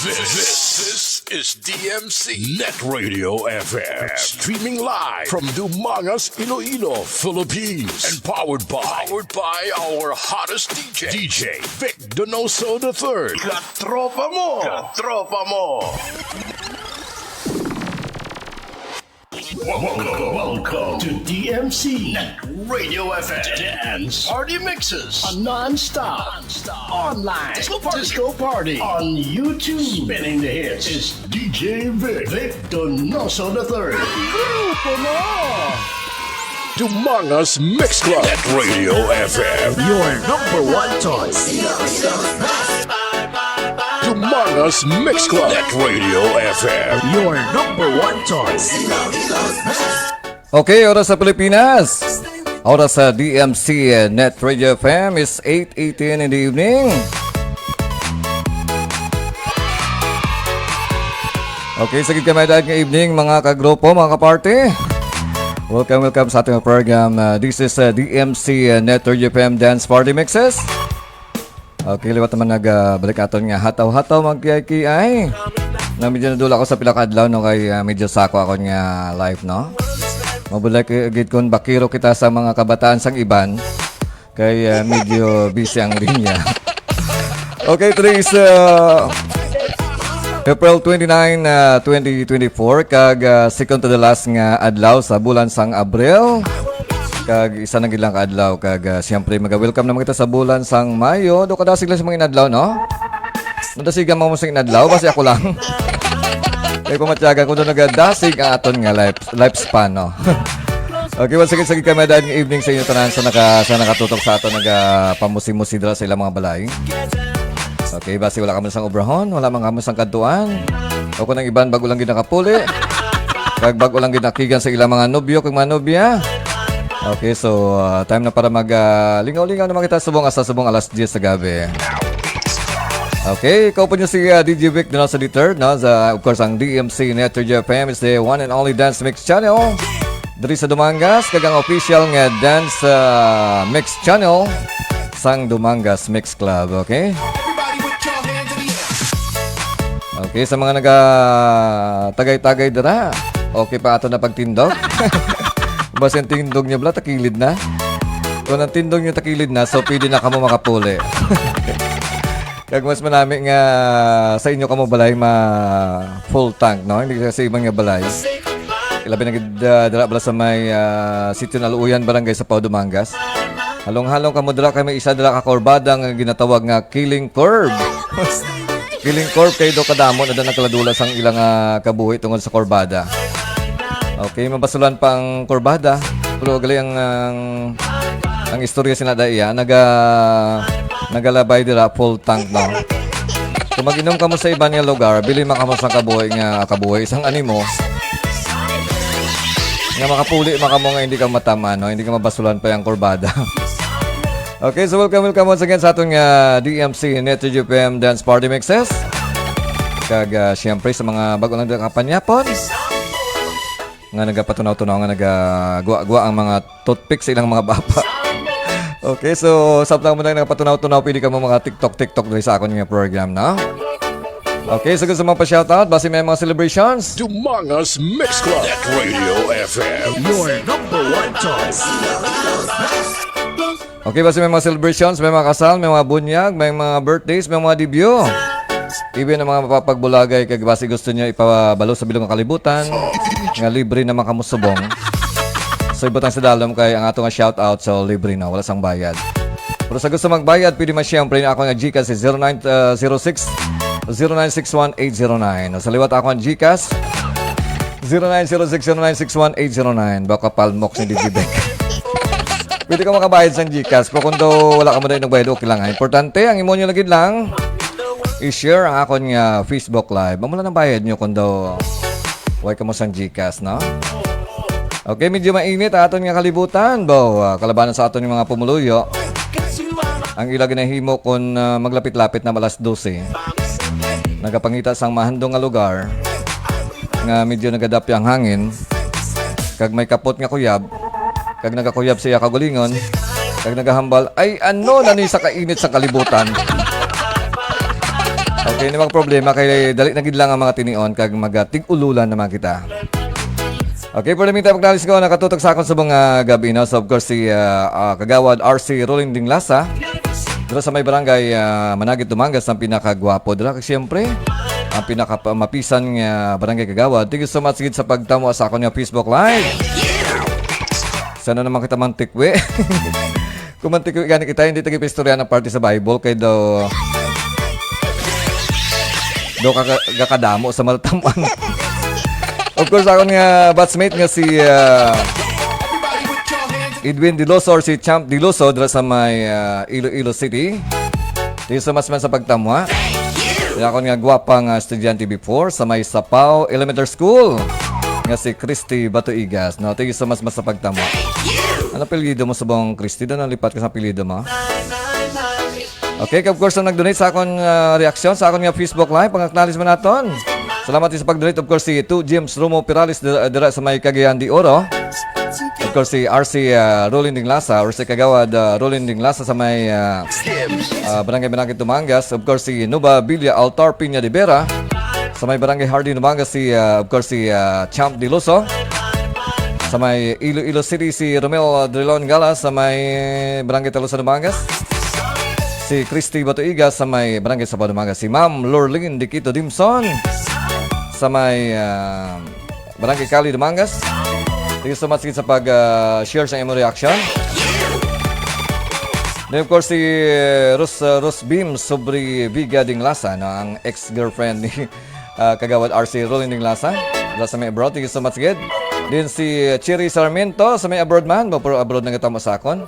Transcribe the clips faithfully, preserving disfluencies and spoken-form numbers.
This, this is D M C Net Radio F M, streaming live from Dumangas, Iloilo, Philippines, and powered by, powered by our hottest D J, D J Vic Donoso the third. Katropa mo! Katropa mo! Welcome, welcome to D M C Net Radio F M Dance Party Mixes, a non-stop, non-stop online disco party, disco party on YouTube. Spinning the hits is D J Vic, Vic Donoso the third. Grupo mo! Dumangas Mix Club, Net Radio F M, your number one choice. Dumangas Mix Club, Net Radio F M, your number one choice. Okay, oras sa Pilipinas. Oras sa D M C, eh, Net Radio F M is eight eighteen in the evening. Okay, sa gid kami nga evening, mga kagrupo, mga kaparty. Welcome, welcome sa ating program. Uh, this is, uh, D M C, uh, Net Radio F M Dance Party Mixes. Okay, liwat naman nag, ah, balik aton nga hataw-hataw, magkiay-kiay. Na medyo nadula ko sa pila ka adlaw, no, kay, ah, medyo sako akon nga life, no? Mabulay kay gid kun bakiro kita sa mga kabataan sang iban, kay, ah, medyo busy ang linya. Okay, today is, ah, April twenty-nine, ah, twenty twenty-four, kag, ah, second to the last nga adlaw sa bulan sang Abril. Kag isa na gid lang ka adlaw, kag, ah, siyempre, maga-welcome naman kita sa bulan sang Mayo. Do kadasig lang sa mga inadlaw, no? Nadasigan mo mo sa inadlaw, basi ako lang. Kay pamatyagan ko doon nagadasig ang aton nga life, lifespan, no? Okay, once again, sagid kami dahil nga evening sa inyo tanan sa naka-, sa nakatutok sa aton, nagapamusi-musi dira sa ilang mga balay. Okay, basi wala kamo sang obrahon, wala man kamo sang kadtuan. O kung ang iban, bago lang gid nakapuli. Kag bago lang gid nakigan sa ilang mga nobyo kag mga nobya. Okay, so, ah, time na para mag, ah, lingaw-lingaw naman kita subong hasta subong alas diyes sa gabi. Okay, ikaw po niyo si, ah, D J Vic Donoso the third, no? Sa, of course, ang D M C Net Radio F M is the one and only dance mix channel diri sa Dumangas, kag ang official nga dance, ah, mix channel sang Dumangas Mix Club, okay? Okay, sa mga naga-tagay-tagay dira, okay pa ato na pagtindog? Basta ang tindog niyo, bala, takilid na. Kung ang tindog niyo takilid na, so pwede na kamo makapuli. Kag mas manami nga sa inyo kamo balay ma full tank, no? Hindi sa iban nga balay. Ilabi na gid, ah, dira bala sa may, ah, Sitio Naluuyan, Barangay Sapao, Dumangas. Halong-halong kamo dira kay may isa dira ka kurbada nga ginatawag nga Killing Curve. Killing Curve kay do kadamo na da nagkaladula sang ilang, ah, kabuhi tungod sa kurbada. Okay, mabasulan pa ang kurbada. Pero gali ang, ang, ang istorya sina da iya, naga-, nagalabay dira full tank, no? Kung mag-inom kamo sa iban nga lugar, bili man kamo sang kabuhi nga kabuhi, isang animo. Nga makapuli man kamo nga hindi ka mataman, no? Hindi ka mabasulan pa yung kurbada. Okay, so welcome, welcome once again sa aton nga D M C Net Radio F M Dance Party Mixes. Kag, ah, siyempre sa mga bago lang nakapanyapon nga nagapatunaw-tunaw nga nagagwa-gwa ang mga toothpick sa ilang mga baba. Okay, so sa mga nagapatunaw-tunaw, pwede ka mo mga TikTok-TikTok diri sa akon nga program, no? Okay, so gusto mo pa shoutout, basi may mga celebrations? Dumangas Mix Club at Radio F M. Your number one choice. Okay, basi may mga celebrations, may mga kasal, may mga bunyag, may mga birthdays, may mga debut. Even ang mga mapapagbulagay, kag basi gusto niyo ipabalo sa bilog nga kalibutan, nga libre naman kamo subong. So, ibutang sa dalom kay ang ato nga shout out, so libre na, wala sang bayad. Pero sa gusto magbayad, pwede man siyempre na ako nga GCash is zero nine, uh, zero six, zero nine six one eight zero nine. Sa liwat ako ang GCash, zero nine zero six zero nine six one eight zero nine. Baka palmok si D J Beck. Pwede ka makabayad sa GCash, pero kung daw wala ka mo dahil nagbayad, okay lang, ha? Importante, ang imo nyo lagi lang, i-share ang akon nga Facebook Live. Amo lang ang bayad nyo kung daw way ka mo sang GCash, no? Okay, medyo mainit ang aton nga kalibutan, bo. Ah, kalabanan sa aton nga mga pumuluyo. Ang ila ginahimo kung, ah, maglapit-lapit na alas dose. Nagapangita sang mahandong nga lugar nga medyo nagadapya ang hangin, kag may kapot nga kuyab, kag nagakuyab siya kagulingon, kag nagahambal, "Ay, ano na ni sa kainit sa kalibutan?" Okay, ni mga problema kay dali na gid lang ang mga tinion kag magatig-ululan naman kita. Okay, for the meantime, pagdalis ko, nakatutok sa akon sa mga gabi, no? So, of course, si ah, ah, Kagawad R C Rolling Dinglasa. Dira sa may barangay ah, Managit, Dumangas, ang pinakagwapo dira. Kag siyempre, ang pinakamapisan nga barangay kagawad. Thank you so much gid sa pagtamo sa akon nga Facebook Live. Sana naman kita mantikwi. Kung mantikwi gani kita, hindi tayo istorya ng parte sa Bible kay daw daw kaka- gakadamo sa maltaman. Of course, akon nga batchmate nga si ah, Edwin Diloso or si Champ Diloso dira sa may ah, Iloilo City. Thank you so much man sa pagtamo, ha? Kaya akon nga gwapa nga estudyante before sa may Sapao Elementary School nga si Christy Batuigas. No, thank you so much man sa pagtamo. Ano apelyido mo subong Christy? Daw nalipat ka sa apelyido mo? Okay, of course, ang nag-donate sa akon ah, reaksyon sa akon nga Facebook Live, pang-acknowledge man naton. Salamat din sa pag-donate, of course, si two James Romo Perales dira, dira sa may Cagayan de Oro. Of course, si R C ah, Rolling Dinglasa or si Kagawad ah, Rolling Dinglasa sa may ah, ah, Barangay Managit, Dumangas. Of course, si Nuba Villa Altar Piña de Vera sa may Barangay Hardin, Dumangas. Si, ah, of course, si ah, Champ Diloso sa may Iloilo City. Si Romel Drilon Gala sa may Barangay Talusan, Dumangas. Si Christy Batuiga sa may Barangay Sabado, Dumangas. Si Ma'am Lorlene Diquito Dimson sa may ah, Barangay Cali, Dumangas. Thank you so much gid sa pag ah, share sa imong reaction. Then, of course, si Ros uh, Rosbim Sobri Viga Dinglasa, no, ang ex-girlfriend ni ah, Kagawad R C Rolling Dinglasa. Wala sa may abroad. Thank you so much gid. Then si Cherry Sarmiento sa may abroad man, mo pero abroad na kita masakon.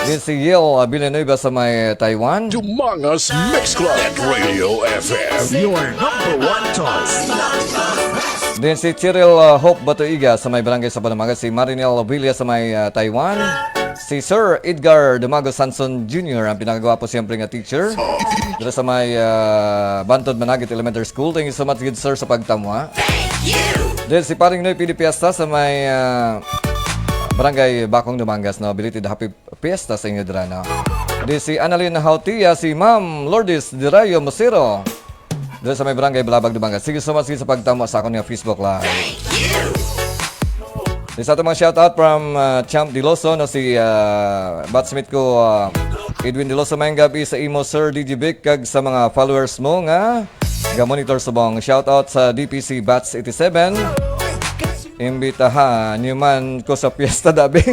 Then si Yel ah, Villanueva sa may Taiwan. Dumangas Mix Club at Radio F M. Your number one choice. Then si Cheryl uh, Hope Batuiga sa may barangay sa Panamaga, si Marinel Villa sa may uh, Taiwan, si Sir Edgar Dumago Sanson Junior, ang pinakagwapo siyempre nga teacher dira sa may uh, Bantod Managit Elementary School. Thank you so much, good sir, sa pagtamo, ha? Then si Paring Noy Pidi Piesta sa may uh, barangay Bakong, Dumangas, no? Belated happy Fiesta sa inyo dira, no? Di si Annalyn Hautia, si Ma'am Lourdes Dirayo Mosero. Dira sa may barangay Balabag, Dumangas. Sige, so much sa pagtamo sa akon nga Facebook Live. Di sa atong mga shoutout from uh, Champ Diloso, no, si uh, batchmate ko, uh, Edwin Diloso. Mayang gabi sa imo, Sir D J Vic, kag sa mga followers mo nga ga-monitor subong. Shoutout sa D P C Batch eighty-seven. Imbitahan niyo man ko sa piyesta, dabi.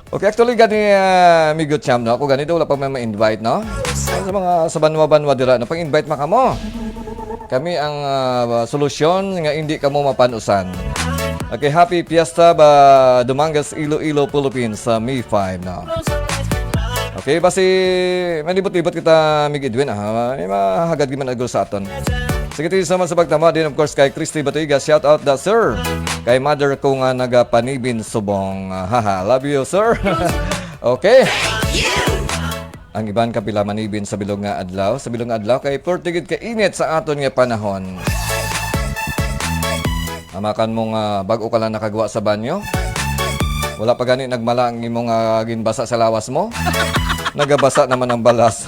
Okay, actually, gani, ah, amigo Cham, no? Ako gani daw, wala pa may ma-invite, no? Ay, sa mga sa banwa-banwa dira, no? Pang-invite man kamo. Kami ang ah, solusyon nga hindi kamo mapanusan. Okay, happy fiesta ba Dumangas, Iloilo, Philippines sa May five, no? Okay, basi manibot-ibot kita, Mig Edwin, ah. May mahagad gyud man agro sa aton. Sige, thank you so much sa pagtama din, of course, kay Christy Batuiga. Shout out da, sir. Kay mother ko nga nagapanibin subong. Ah, haha, love you, sir. Okay. Ang iban kapila manibin sa bilog nga adlaw. Sa bilog nga adlaw kay purti gid ka init sa aton nga panahon. Amakan mo nga bag-o ka lang nakagwa sa banyo. Wala pa gani nagmala ang imo nga ginbasa sa lawas mo. Nagabasa naman ang balas.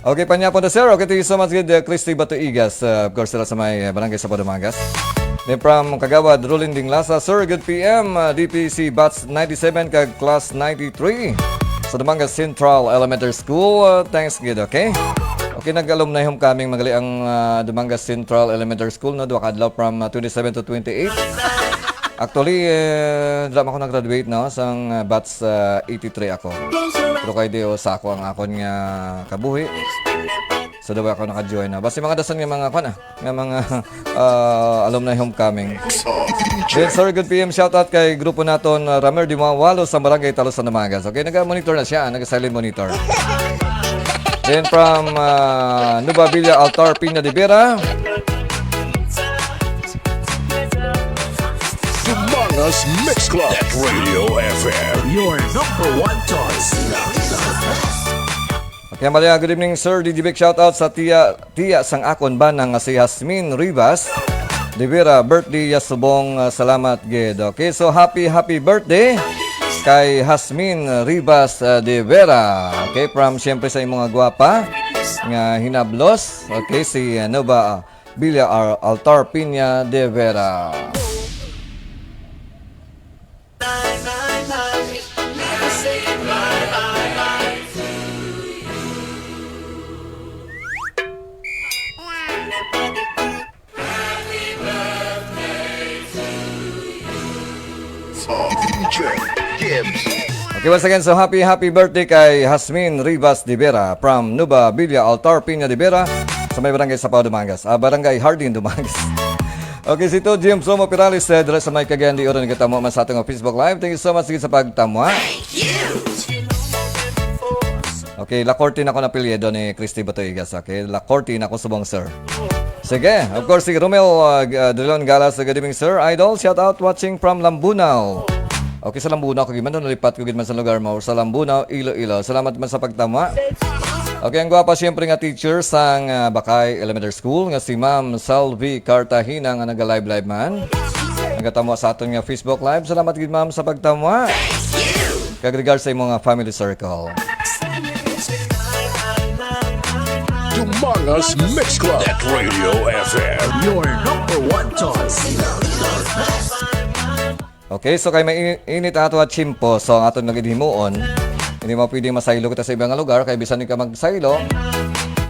Okay, panyapon na, sir. Okay, thank you so much, good, uh, Christy Batuigas. Uh, of course, sila sa may uh, barangay sa Padumagas. Then from Kagawad, Rolling Dinglasa, Sir, good P M, uh, D P C Batch ninety-seven kag Class ninety-three sa Dumangas Central Elementary School. Uh, thanks, good, okay? Okay, nag-alumni homecoming, magali ang uh, Dumangas Central Elementary School, no? Duha ka adlaw from uh, twenty-seven to twenty-eight. Actually, eh, dira man ako nag-graduate, no? Sang uh, batch uh, eighty-three ako. Pero kay Dios, sa ako ang akon nga kabuhi. So, daw ako naka-join na. Basta mga dason nga mga, kwan, ah, nga mga uh, alumni homecoming. Then, sir, good P M. Shout out kay grupo naton, uh, Ramer Dimawalo sa Barangay Talos sa Namagas. Okay, nag-monitor na siya, nag-silent monitor. Then, from uh, Nuba Villa Altar, Pina de Vera. Dumangas Mix Club at Radio F M. Your number one choice. Okay, Maria, good evening, Sir D J Vic. Shout out sa tiya, tiya sang akon bana nga si Jasmine Rivas. De Vera, birthday ya subong, uh, salamat gid. Okay, so happy, happy birthday kay Jasmine Rivas uh, de Vera. Okay, from siyempre sa imong gwapa. nga hinablos. Okay, si, ano ba, ah, Bilya Ar-, Altar Piña de Vera. D J Gibbs. Okay, once again, so happy, happy birthday kay Hasmin Rivas de Vera from Nuba Villa Altar, Piña de Vera, sa may barangay Sapaw, Dumangas. Ah, barangay Hardin, Dumangas. Okay, si Tod Jim Somo Perales, eh, dira sa may Cagayan de Oro, nagkatamo man sa atong Facebook Live. Thank you so much, sige sa pagtamo, ha? Okay, La Corte na ko na apelyido ni Christy Batoigas. Okay, La Corte na ko subong, sir. Sige, of course, si Romeo, uh, G-, uh, Drilon Galas, good evening, sir. Idol, shout out watching from Lambunao. Okay, sa Lambunao, kag man, nalipat ko gid man sa lugar mo, sa Lambunao, Iloilo. Salamat man sa pagtama. Okay, ang gwapa, siyempre, nga teacher sang, uh, Bakay Elementary School, nga si Ma'am Salvi Cartagena, nga naga-live-live man. Nagatamo sa aton nga Facebook Live. Salamat gid, ma'am, sa pagtama. Kag regards sa imong, uh, family circle. Dumangas Mix Club at Radio F M. Your number one choice. Okay, so kay may ini-, init ato at tiyempo, so ang aton lagi himuon, hindi mo pwedeng masaylo kita sa ibang lugar, kay bisan ka magsaylo,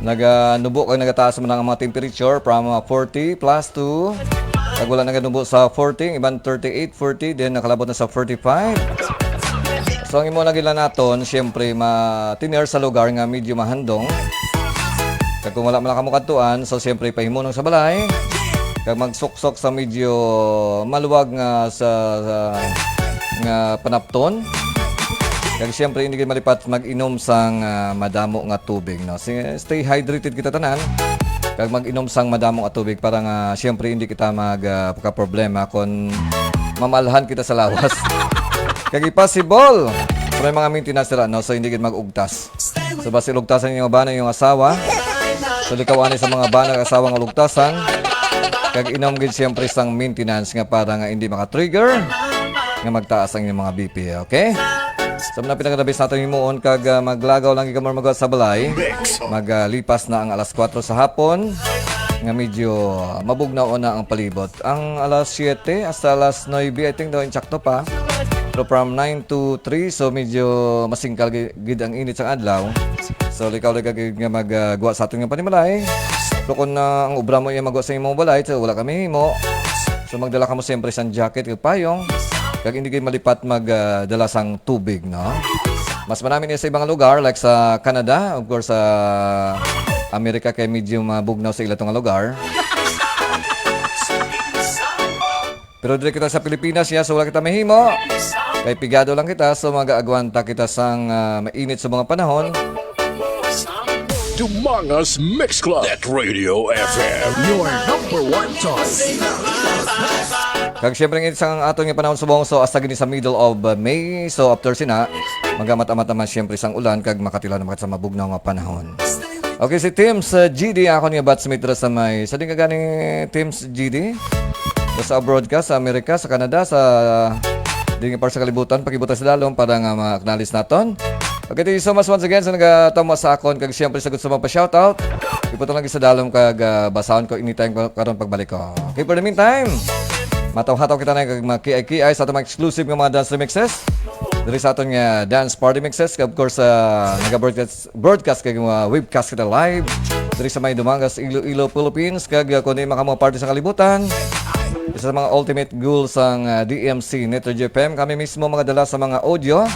naganubo kag nagataas man ang mga temperature from, uh, forty plus two, kag wala naganubo sa forty, iban thirty-eight, forty, then nakalabot na sa forty-five. So, ang imo lagi lang naton, siyempre, ma-, tener sa lugar nga medyo mahandong. Kag kung wala man lang kamo kadtuan, so, siyempre, pahimunong sa balay. Kag magsuksok sa medyo maluwag nga sa, sa, nga panapton. Kag, siyempre, hindi kayo malipat mag-inom sang, ah, madamo nga tubig, no? Sige, stay hydrated kita tanan. Kag mag-inom sang madamo nga tubig para nga, siyempre, hindi kita mag, ah, pagka-problema kung mamalhan kita sa lawas. Kag i-possible, pero may mga maintenance sila, no? So, hindi gid mag-ugtas. So, basi lugtasan yung bana, yung asawa. So, likaw ani sa mga bana, asawa nga lugtasan. Kag inom gid, siyempre, sang maintenance nga para nga hindi maka-trigger nga magtaas ang inyong mga B P, okay? So, muna pinagdabis natin himuon kag, ah, maglagaw lang gid kamo magwa sa balay. Mag, ah, lipas na ang alas kuwatro sa hapon nga medyo mabugnaw na ang palibot. Ang alas siyete hasta alas nuebe, I think daw, insakto pa. Pero from nine to three, so medyo masingkal gi-, gid ang init sa adlaw. So, likaw-likaw gid nga mag, ah, guwa sa aton nga panimalay. So, kung, ah, ang obra mo iya magwa sa imong balay, so wala kami himo. So, magdala kamo siyempre sang jacket kag payong. Kag hindi kayo malipat mag, ah, dala sang tubig, no? Mas marami niya sa ibang lugar, like sa Canada, of course, sa Amerika, kay medyo mabugnaw sa ila tong lugar. Pero diri kita sa Pilipinas, ya, so wala kita mahimo. Kay pigado lang kita, so mag-aagwanta kita sang, ah, mainit sa mga panahon. Dumangas Mix Club at Radio F M. Your number one choice. Kag siyempre, ang init sang aton nga panahon subong, so hasta gini sa middle of, uh, May. So after sina, magamat-amat naman siyempre sang ulan, kag makatilaw naman sa mabugnaw nga panahon. Okay, si Teams, uh, G D, akon nga batchmate dira sa may, sa din ka gani, Teams G D? Sa abroad ka, sa Amerika, sa Canada, sa din nga part sa kalibutan, pakibutang sa dalom para nga ma-acknowledge naton. Okay, thank you so much once again sa nagatama sa akon, kag siyempre sa gusto magpa-shoutout. Ipot lang sa dalom kag, ah, basahon ko anytime ko karon pagbalik ko. Okay, for the meantime, mataw-hataw kita na kag mga K I K I sa atong mga exclusive nga mga dance remixes. Diri sa aton nga dance party mixes, of course, ah, naga-broadcast, broadcast kag mga webcast kita live diri sa may Dumangas, Iloilo, Philippines, kag, ah, kung di man kamo parte sa kalibutan, isa sa mga ultimate goal sang, ah, D M C Network G F M, kami mismo magadala sa mga audio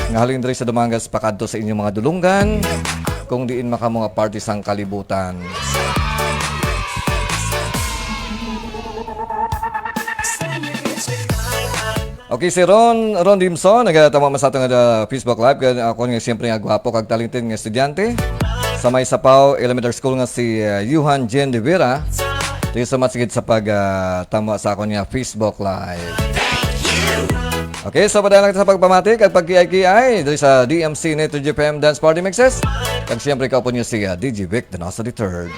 nga halin diri sa Dumangas pakadto sa inyong mga dulunggan, kung diin man kamo nga parte sang kalibutan. Okay, si Ron, Ron Dimson, nagatama man sa ato nga, uh, Facebook Live. Kaya ako nga siyempre nga gwapo kag talented nga estudyante sa may Sapaw Elementary School nga si, uh, Johan Jen de Vera. Thank you so much gid sa pag, uh, tama sa akon nga Facebook Live. Okay, so padala kita sa pagpamati kag pagkiay-kiay diri sa D M C Network G F M Dance Party Mixes. Kag siyempre, kaupod niyo si, uh, D J Vic Denosa the third.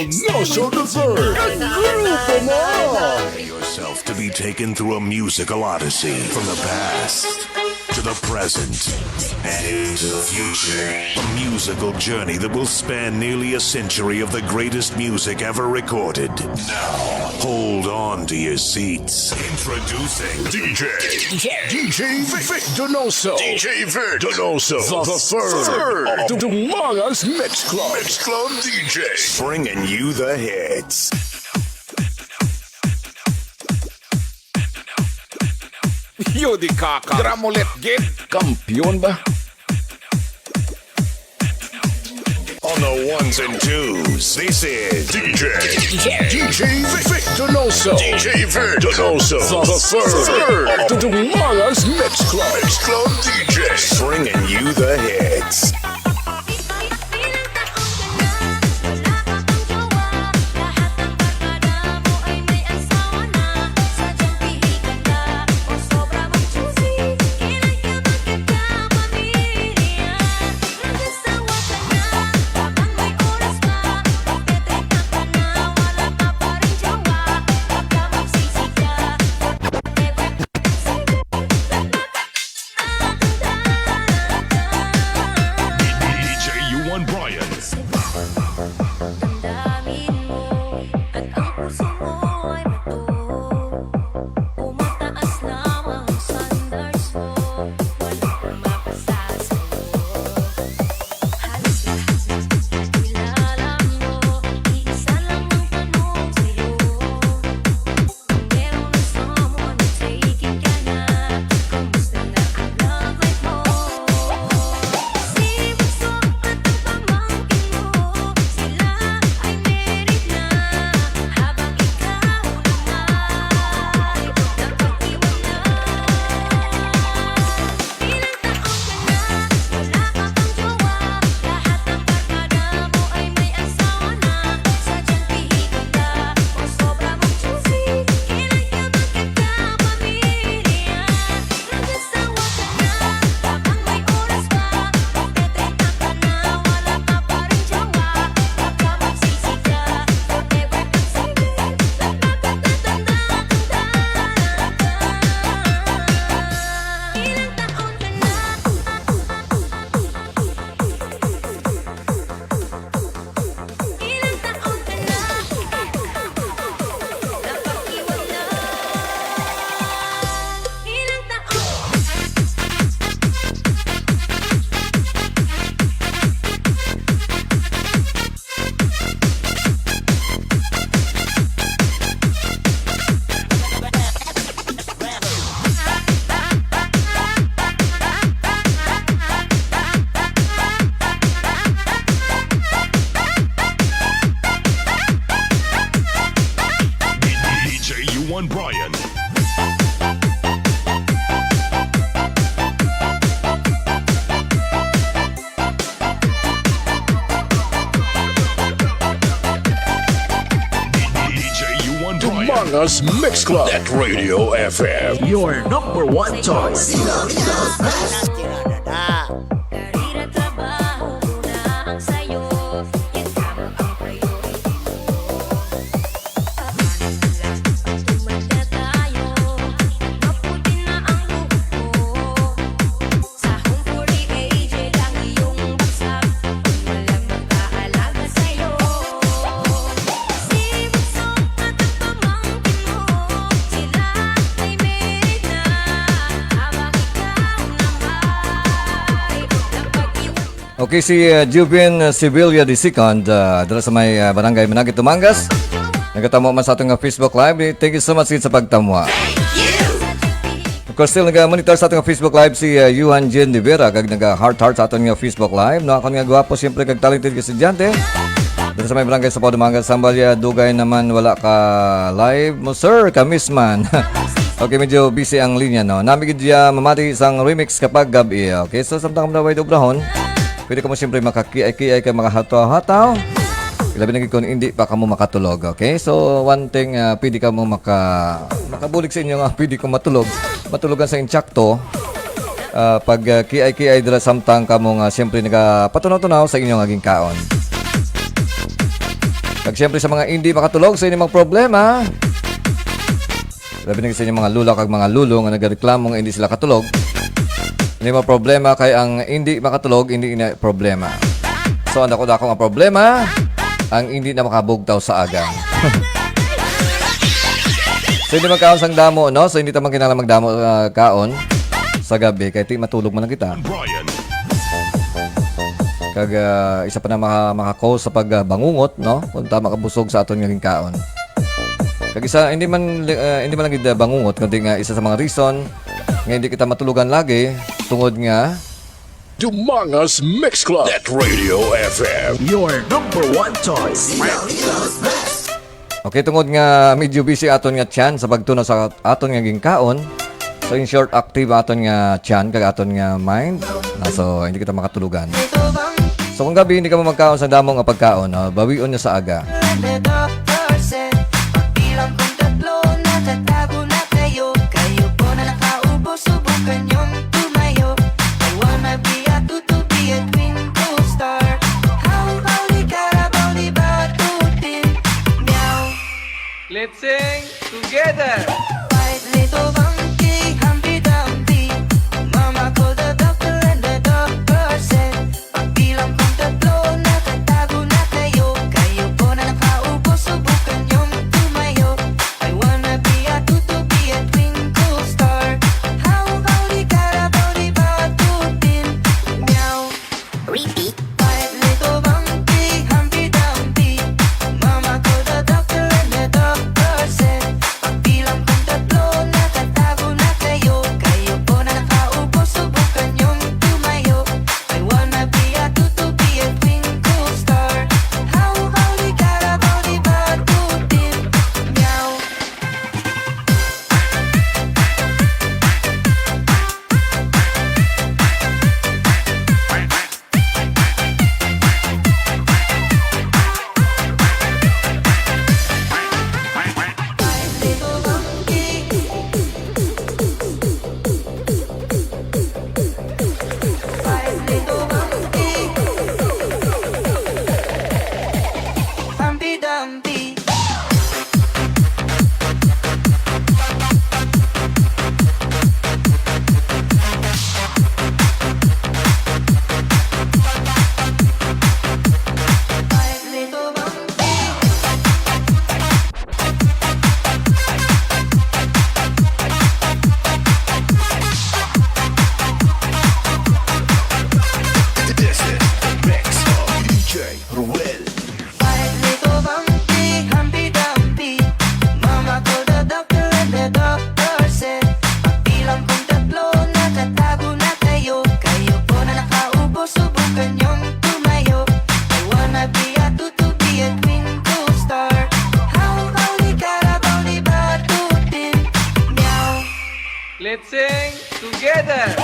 Donoso the third. Grupo mo. Prepare yourself to be taken through a musical odyssey from the past to the present and into the future. A musical journey that will span nearly a century of the greatest music ever recorded. Now, hold on to your seats. Introducing D J, D J Vic, Vic Donoso. D J Vic Donoso, the, the third, of the Dumangas Mix Club. Mix Club D J. Bringing you the hits. Yo, di kaka. Dramulet gid. Kampiyon ba? On the ones and twos, this is D J, D J Vic Donoso. D J Vic Donoso, the third of the Dumangas Mix Club. Mix Club D J. Bringing you the hits. D J Yuan Brian. Damdamin mo at ang puso mo ay mato. Tumataas lamang ang standards mo. Walang mapasa sa'yo. Halos lahat ng kilala mo, iisa lang ang tanong sa'yo. Meron na someone na taking ka na? Kamusta na ang love life mo? Si Bunso at ang pamangkin mo, sila ay married na, habang ikaw lang ay nakapag-iwan na. Ilang taon ka na, wala ka pang jowa. Lahat ng barkada mo ay may asawa na. Sadyang pihikan ka o sobra mong choosy. Kailan ka magkakapamilya? Mag-asawa ka na, habang may oras pa. Magte-trenta ka na, wala ka pa rin jowa. Baka magsisi ka, forever kang single. At magtatatanda-tanda ka. Ilang taon ka na? Ilang taon ka na? Napag-iwan na. Ilang taon? D J Yuan Brian. D J Yuan Brian. Dumangas Mix Club at Radio F M. Your number one choice. Karera, trabaho muna ang sayo. Yan lamang ang priority mo. Paano na lang ang tumanda tayo? Maputi na ang buhok mo. Sa home forty-eight lang iyong bagsak. Walang mag-aalaga sa'yo. Si Bunso at ang pamangkin mo, sila ay married na. Habang ikaw lang ay napag-iwan na. Okay, si, uh, Juvin, uh, Sevilla the second, uh, dala sa may, uh, Barangay Managit, Dumangas. Nagatamo man sa aton nga Facebook Live. Eh, thank you so much sa pagtamwa. Of course, still naga-monitor sa aton nga Facebook Live si, uh, Johan Jen de Vera, kag naga-heart-heart sa aton nga Facebook Live. No, akon nga gwapo, siyempre, kag talented nga estudyante. Dito sa may barangay sa Pao, Dumangas, Sambal, ya, dugay naman wala ka live mo, sir, ka miss man. Okay, medyo busy ang linya, no? Nami gid ya mamati sang remix kapag gab-i. Okay, so samtang kamo way obrahon, pwede kamo siyempre makakiay-kiay kag makahataw-hataw. Ilabi na gid kung hindi pa kamo makatulog, okay? So, one thing, ah, pwede kamo maka-, makabulig sa inyo nga pwede ko matulog, matulogan sa intsakto. Ah, pag, ah, kiay-kiay dira samtang kamo nga siyempre nagapatunaw-tunaw sa inyong aging kaon. Kag siyempre sa mga hindi makatulog sa inyong mga problema, labi na sa inyong mga lula kag mga lulo nga nagareklamo nga hindi sila katulog. Hindi mo problema kay ang hindi makatulog, hindi ina problema. So, ang dako-dako nga problema, ang hindi na makabugtaw sa aga. So, hindi magkaon sang damo, no? So, hindi ta man kinahanglan magdamo, ah, kaon sa gabi, kay ti matulog man lang kita. Brian. Kag, ah, isa pa na maka-, maka-cause sa pag, ah, bangungot, no? Kung tama ka busog sa aton nga ginkaon. Kag isa, hindi man, ah, hindi man lang gid, ah, bangungot, kundi nga isa sa mga reason nga hindi kita matulogan lagi, tungod nga Dumangas Mix Club at Radio F M. Your number one choice. Okay, tungod nga medyo busy aton nga tiyan sa pagtunaw sa aton nga ginkaon, so, in short, active aton nga tiyan kag aton nga mind. Na, so, hindi kita makatulugan. So, kung gabi hindi ka mo magkaon sa damo nga pagkaon, ah, bawion niya sa aga. Let's sing together. This is the mix of D J Ruel. Let's sing together.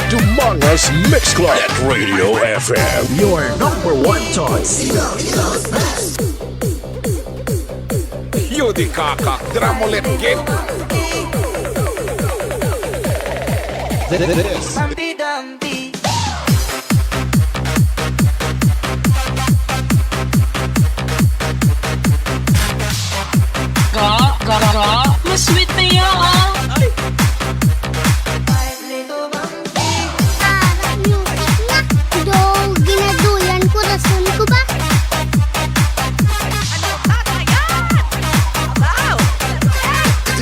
Dumangas Mix Club at Radio F M. Your number one choice. Yudi Kaka, Dramolet Game. This Ga, ga, ga, mas sweet na yan, ah. Ay! Music na. Do, ginaduyan ko, rason ko ba? Ano ba ba yan? Abaw!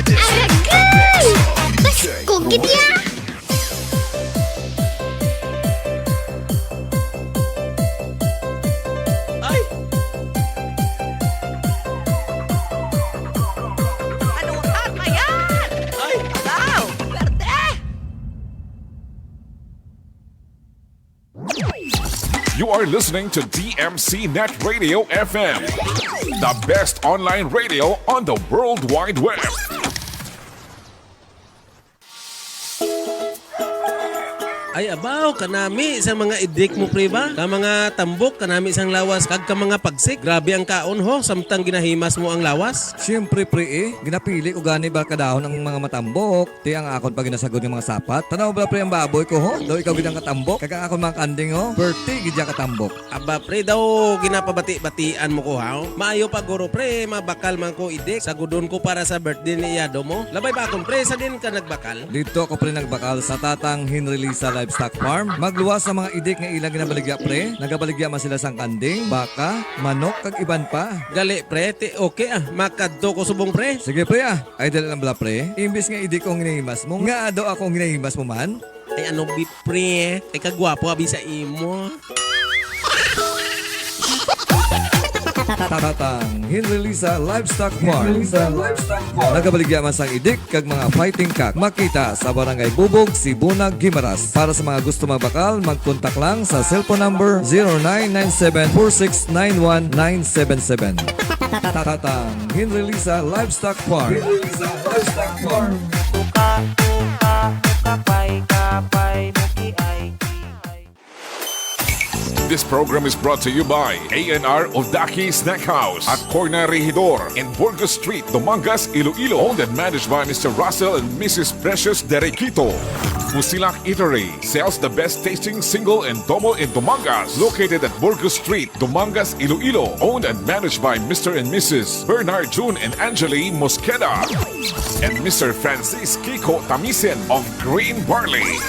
Aray, gay! You are listening to D M C Net Radio F M, the best online radio on the World Wide Web. Ay abaw, kanami sa mga idik mo, pre, ba? Ka mga tambok, kanami sang lawas, kag ka mga pagsik. Grabe ang kaon, ho, samtang ginahimas mo ang lawas. Siyempre, pre, eh. Ginapili ko gani ba kadahon ang mga matambok. Ti ang akon pa ginasagod nga mga sapat. Tanaw bala, pre, ang baboy ko, ho. Daw ikaw gid ang katambok. Kag ang akon mga kanding, ho. Perti gid ya katambok. Aba, pre, daw ginapabati-batian mo ko, ha? Maayo pa, guro, pre, mabakal man ko idik. Sagudon ko para sa birthday ni iyado mo. Labay ba akon, pre, sa din ka nagbakal? Dito ako, pre, nagbakal sa Tatang Henry Lisa Livestock Farm. Magluwas sa mga idik nga ilang ginabaligya, pre. Nagabaligya man sila sang kanding, baka, manok, kag iban pa. Gali, pre, ti okay, ah. Makadto ko subong, pre. Sige, pre, ah. Ay, dali lang bala, pre. Imbis nga idik ko ang ginahimas mo, nga daw ako ang ginahimas mo man. Ay, ano, bi, pre? Ay, kagwapo, abi, sa imo. Tatang Henry Lisa Livestock Farm. Nagabaligya man sang idik kag mga fighting cock. Makita sa Barangay Bubog, Sibunag, Guimaras. Para sa mga gusto magbakal, mag-contact lang sa cellphone number zero nine nine seven four six nine one nine seven seven. Tatang Henry Lisa Livestock Farm. Henry Lisa Livestock Farm. This program is brought to you by A and R Odaki Snack House at Corner Regidor in Burgos Street, Dumangas, Iloilo. Owned and managed by Mister Russell and Missus Precious Derequito. Musilak Eatery sells the best tasting single and double in Dumangas. Located at Burgos Street, Dumangas, Iloilo. Owned and managed by Mister and Missus Bernard June and Angeli Mosqueda and Mister Francis Kiko Tamisen of Green Barley.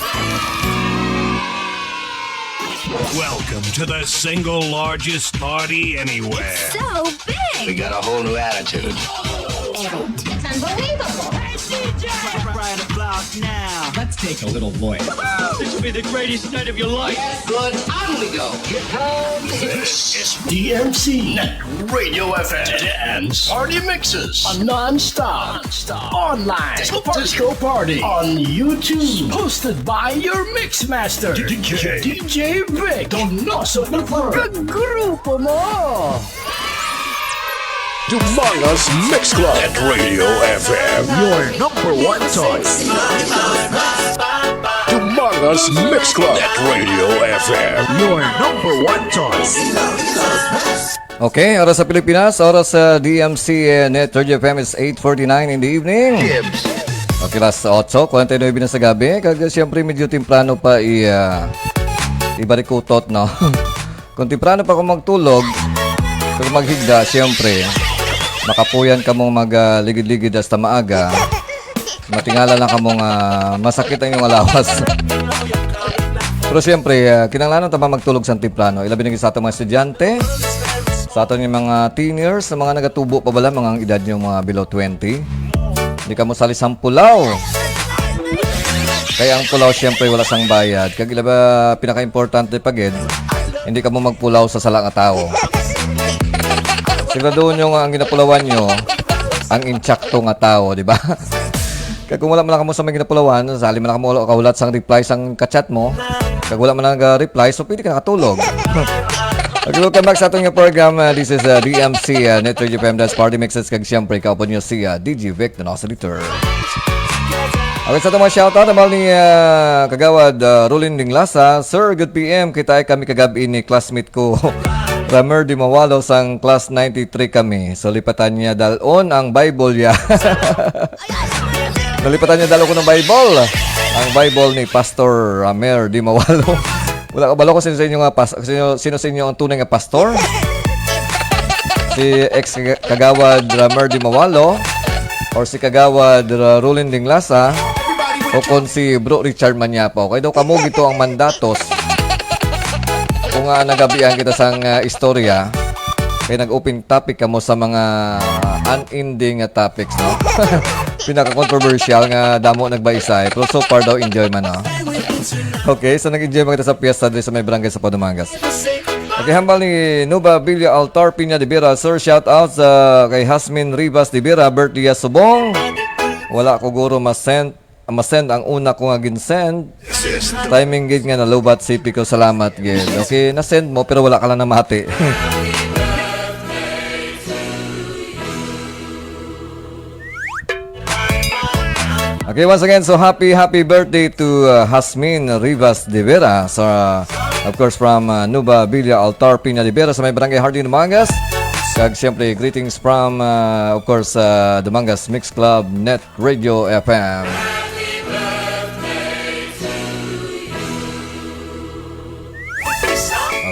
Welcome to the single largest party anywhere. So big. We got a whole new attitude. It's unbelievable. Right about now. Let's take a little look. This will be the greatest night of your life. Good, on we go. This is D M C Net Radio F M Dance Party Mixes. A non-stop, non-stop online disco party, disco party on YouTube. Hosted by your mix master, D J, D J Vic Donoso the Third. Grupo mo! Dumangas Mix Club at Radio F M, your number one choice. Dumangas Mix Club at Radio F M, your number one choice. Okay, oras sa Pilipinas, oras sa D M C eh, Net Third F M is eight forty-nine in the evening. Okay, alas otso, kwarenta y nuebe na sa gabi. Kag siyempre, medyo temprano pa i, ah, ibarikutot, no? Kung temprano pa ko magtulog, kung maghigda, siyempre, makapuyan ka mong magligid-ligid hasta maaga. Matingala lang ka mong ah, masakit ang iyong alawas. Pero siyempre, ah, kinahanglanon ta ba magtulog sang temprano? Ilabi na gid sa aton mga estudyante, sa aton nga mga teenagers, sa mga nagatubo pa bala, mga ang edad niyo mga below twenty. Hindi ka mo sali sang pulaw. Kaya ang pulaw, siyempre, wala sang bayad. Kag ila ba, pinaka-importante pa gid, hindi ka mo magpulaw sa sala nga tawo. Siguraduhon nyo nga ang ginapulawan nyo, ang insakto nga tawo, di ba? Kag kung wala man lang kamo sa may ginapulawan, sali man lang kamo kahulat sang reply sang ka-chat mo. Kag wala man lang reply, so pwede ka nakatulog. Okay, welcome back sa aton nga program. Uh, this is uh, D M C, uh, Net Radio F M, that's Party Mixes, kag siyempre, kaupod nyo si uh, D J Vic, the Nosa Leader. Okay, sa aton mga shoutout, namal ni uh, Kagawad uh, Rolin Dinglasa, Sir, good P M, kita kami kagab-i ni classmate ko, Ramer Dimawalo, sang class ninety-three kami. So, lipatan niya dalon ang Bible ya. Nalipatan niya dalon ko ng Bible. Ang Bible ni Pastor Ramer Dimawalo. Wala ko balo kung sino sa inyo nga pas sino, sino sa inyo ang tunay nga pastor? Si ex kagawad Ramer Dimawalo or si kagawad uh, Rolin Dinglasa o kung si Bro Richard Maniapo. Kay daw kamo gito ang mandatos kung uh, nagabihan kita sang uh, istorya kay nag-open topic kamo sa mga unending nga topics, no? Pinaka-controversial nga damo nagbaisay. Pero so far daw, enjoy man, no? Okay, so nag-enjoy man kita sa piyesta diri sa may barangay sa Padumangas. Okay, hambal ni Nuba Villa Altar Piña de Vera. Sir, shout out sa kay Hasmin Rivas de Vera, birthday ya subong. Wala ko guro ma-send ma-send ang una ko nga gin-send. Timing gid nga nalubat si Pico, salamat gid. Okay, na-send mo pero wala ka lang namati. Okay, once again, so happy, happy birthday to, uh, Hasmin Rivas de Vera. So, uh, of course, from, uh, Nuba Villa Altar, Piña de Vera, sa may barangay Hardin, Dumangas. Kag, siyempre, greetings from, uh, of course, uh, Dumangas Mix Club Net Radio F M.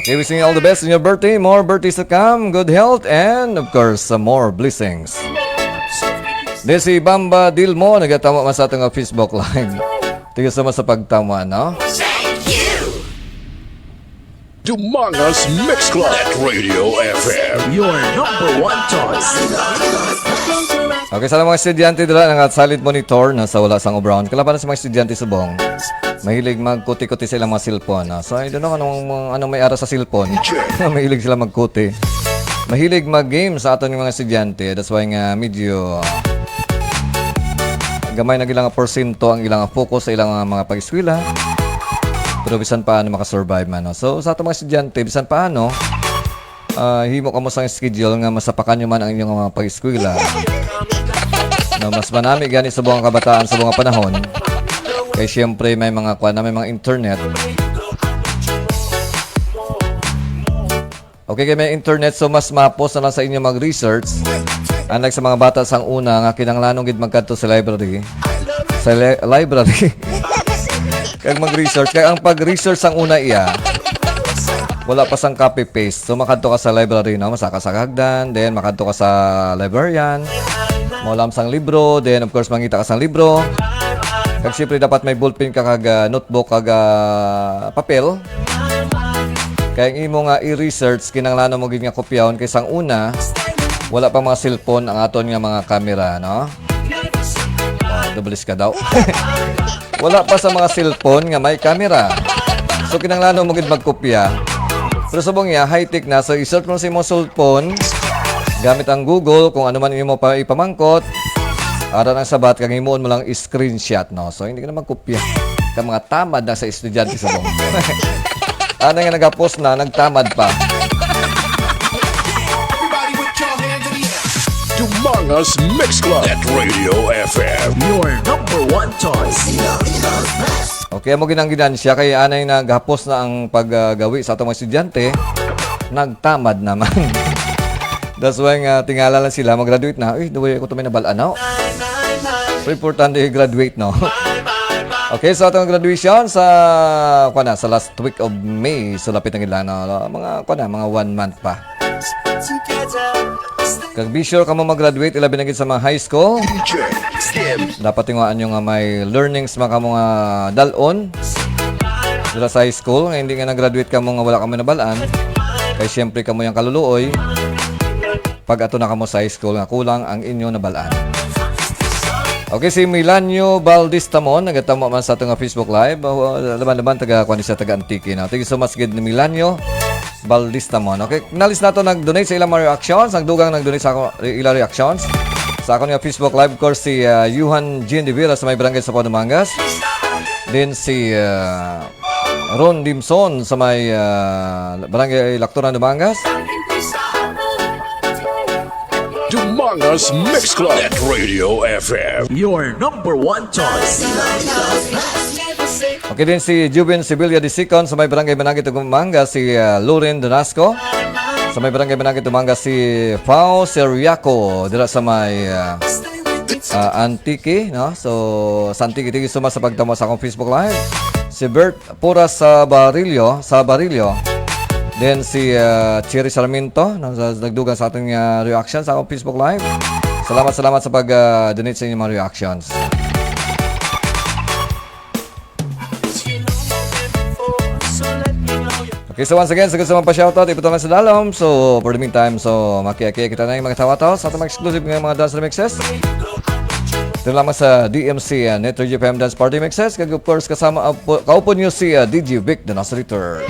Okay, wishing you all the best in your birthday. More birthdays to come. Good health and, of course, some more blessings. This si Bamba Dilmo, nagatama man sa atong Facebook Live. Thank you so much sa pagtama, no? Dumangas Mix Club at Radio F M. Your number one choice. Okay, sa mga estudyante dira nga silent monitor na sa wala sang obrown. Kalaban sa mga estudyante subong. Mahilig magkuti-kuti sa ilang mga cellphone, ah. So, I don't know anong, anong may ara sa cellphone. Mahilig sila magkuti. Mahilig mag-game sa aton mga estudyante. That's why nga medyo, ah, gamay na ilang porsyento ang ilang focus sa ilang mga pag-eskwela. Pero bisan paano makasurvive man, no? So, sa atong mga estudyante, bisan paano, ah, himo kamo sang schedule nga masapakan nyo man ang inyong mga pag-eskwela. No, mas manami gani sa mga kabataan sa mga panahon. Kay siyempre may mga kuan na, may mga internet. Okay, kay may internet, so mas mapos na lang sa inyo mag-research. Unlike sa mga bata sang una nga kinahanglanon gid magkadto sa library. Sa li- library. Kag mag-research. Kay ang pag-research sang una iya, wala pa sang copy-paste. So, makadto ka sa library, no? Masaka sa hagdan, then makadto ka sa librarian. Maulam sang libro, then of course, mangita ka sang libro. Kag siyempre, dapat may ballpen ka kag, ah, notebook kag, ah, papel. Kay ang imo nga i-research, kinahanglan mo gid nga kopyahon kay sang una, wala pa mga cellphone ang aton nga mga camera, no? Oh, dubles ka daw. Wala pa sa mga cellphone nga may camera. So, kinahanglan mo gid magkopya. Pero subong niya, high-tech na. So, i-search mo sa imong cellphone, gamit ang Google, kung ano man imo pa ipamangkot, ara ang sabat, kag himuon mo lang screenshot, no? So, hindi ka na magkopya. Ka mga tamad na sa estudyante subong. Ana nga nagapos na, nagtamad pa. Dumangas Mix Club at Radio F M. Your number one choice. Okay, amo gid ang ginansya kay anay naghapos na ang paggawi sa atong mga estudyante. Nagtamad naman. That's why nga tingala lang sila, mag-graduate na. Uy, duway ako to may nabal-an, no? Pero importante i-graduate, no? Okay, so atong graduation sa, kuwan na, sa last week of May. So, lapit na gid lang, no? Mga, kuwan na, mga one month pa. Kag be sure kamo mag-graduate, ilabi na gid sa mga high school. Dapat tinguhaan nyo nga may learnings man kamo nga dal-on dira sa high school, nga hindi nga nag-graduate kamo nga wala kamo nabal-an. Kay siyempre kamo yung kaluluoy pag ato na kamo sa high school nga kulang ang inyo nabal-an. Okay, si Milanio Baldistamon, nagatamo man sa ato nga Facebook Live. Oh, laban-laban, taga, kuwan siya, taga Antique, no? Thank you so much, gid ni Milanio Baldistamon. Okay, nalis nato nag-donate sa ilang mga reactions. Ang dugang nag-donate sa ako, ilang reactions. Sa akon nga Facebook Live, of course, si, ah, Johan Jean de Vera sa may barangay sa Dumangas. Then si, ah, Ron Dimson sa may, ah, barangay Lactoran, Dumangas. Dumangas Mix Club at Radio F M. Your number one choice. Okay din si Jubin Sibilia the second sa may barangay Managit, Dumangas, si, ah, Loren Donasco. Sa may barangay Managit, Dumangas, si Pao Seriaco dira sa may, ah, ah, Antique, no? So, sa Antique, thank you so much sa pagtamo sa akong Facebook Live. Si Bert Puras sa Barillo, sa Barillo. Then si, ah, Cherry Sarmiento, no, sa, nagdugang sa ating, ah, reaction sa akong Facebook Live. Salamat, salamat sa pag, ah, donate sa inyong mga reactions. Okay, so once again, sa gusto mong pa-shoutout, iputol na sa dalom. So, for the meantime, so, makiaki kita na yung mga tawa-tawa sa atong exclusive nga mga dance remixes. Ito lamang sa D M C, ah, Net Radio F M Dance Party Mixes. Kag, of course, kasama ang pu-, kaupo niyo si, ah, D J Vic, the Nasritor.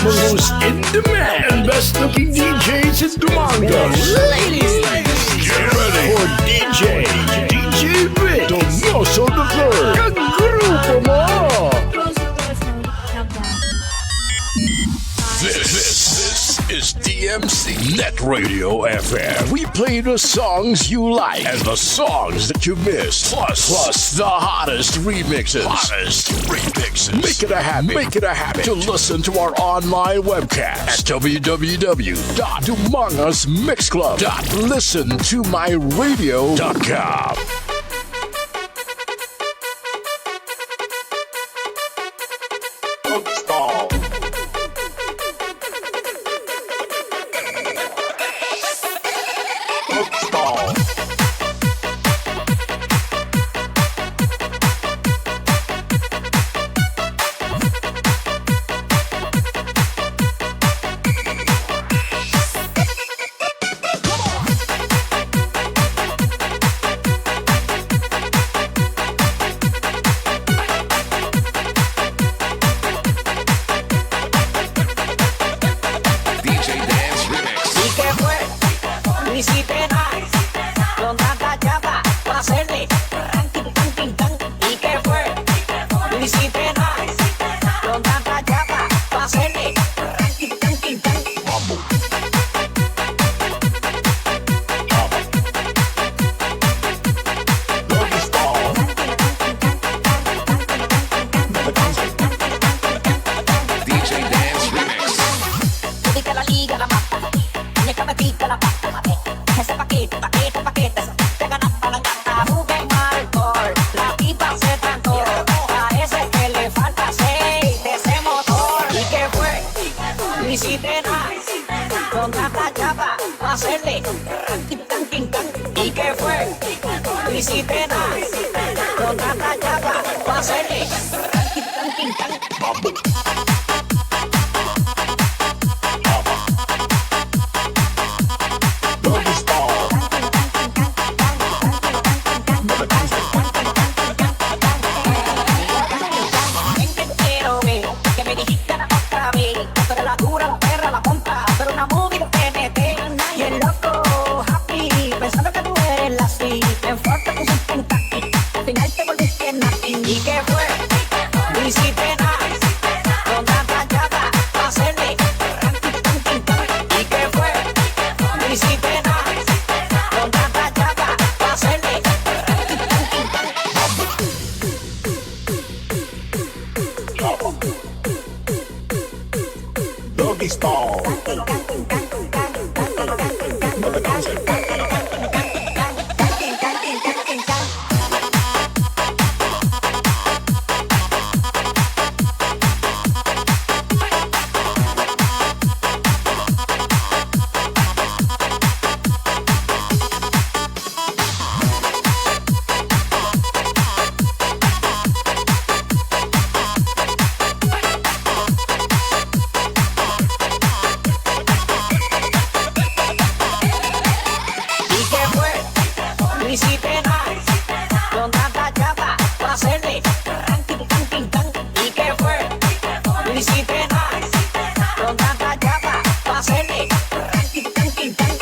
Most in demand and best looking D Js in Dumango. Ladies, get ready for D J, D J Vic Donoso the third. Kag grupo mo. This, this is D M C Net Radio F M. We play the songs you like and the songs that you miss. Plus, plus the hottest remixes. Hottest remixes. Make it a habit. Make it a habit to listen to our online webcast at w w w dot dumangas mix club dot listen to my radio dot com. D J Dance Remix. ¿Y qué fue? Lo hiciste nice. Con tanta chapa, pa' hacerle ranking, ranking, tan. ¿Y qué fue? Lo hiciste nice. Con tanta chapa, pa' hacerle ranking, ranking, tan. D J Dance Remix. Pwede ka la liga la mata, niya ka magika la pata. Ese paquete, paquete, paquete, te gana pa la gata, juguemos al gol. La tipa se trancó, parece que le falta aceite ese motor. ¿Y qué fue? Lo hiciste nice, con tanta chapa, pa' hacerle ranking, ranking, tan. ¿Y qué fue? Lo hiciste nice, con tanta chapa, pa' hacerle ranking, ranking, tan. Ven que quiero ver que me dijiste la otra vez que tú eres la dura, la perra, la tonta, pero una movie de T N T. Y el loco happy, pensando que tú eres la así. En fuerte con su Kentucky, al final te volviste nothing. ¿Y qué fue? Lo hiciste nice, con tanta chapa, pa' hacerle ranking, ranking, tan. ¿Y qué fue? Lo hiciste nice, con tanta chapa, pa' hacerle ranking, ranking, tan. Doggy style. ¿Y qué fue? Lo hiciste nice, con tanta chapa, pa' hacerle ranking, ranking, tan. ¿Y qué fue? Lo hiciste nice, con tanta chapa, pa' hacerle ranking, ranking, tan.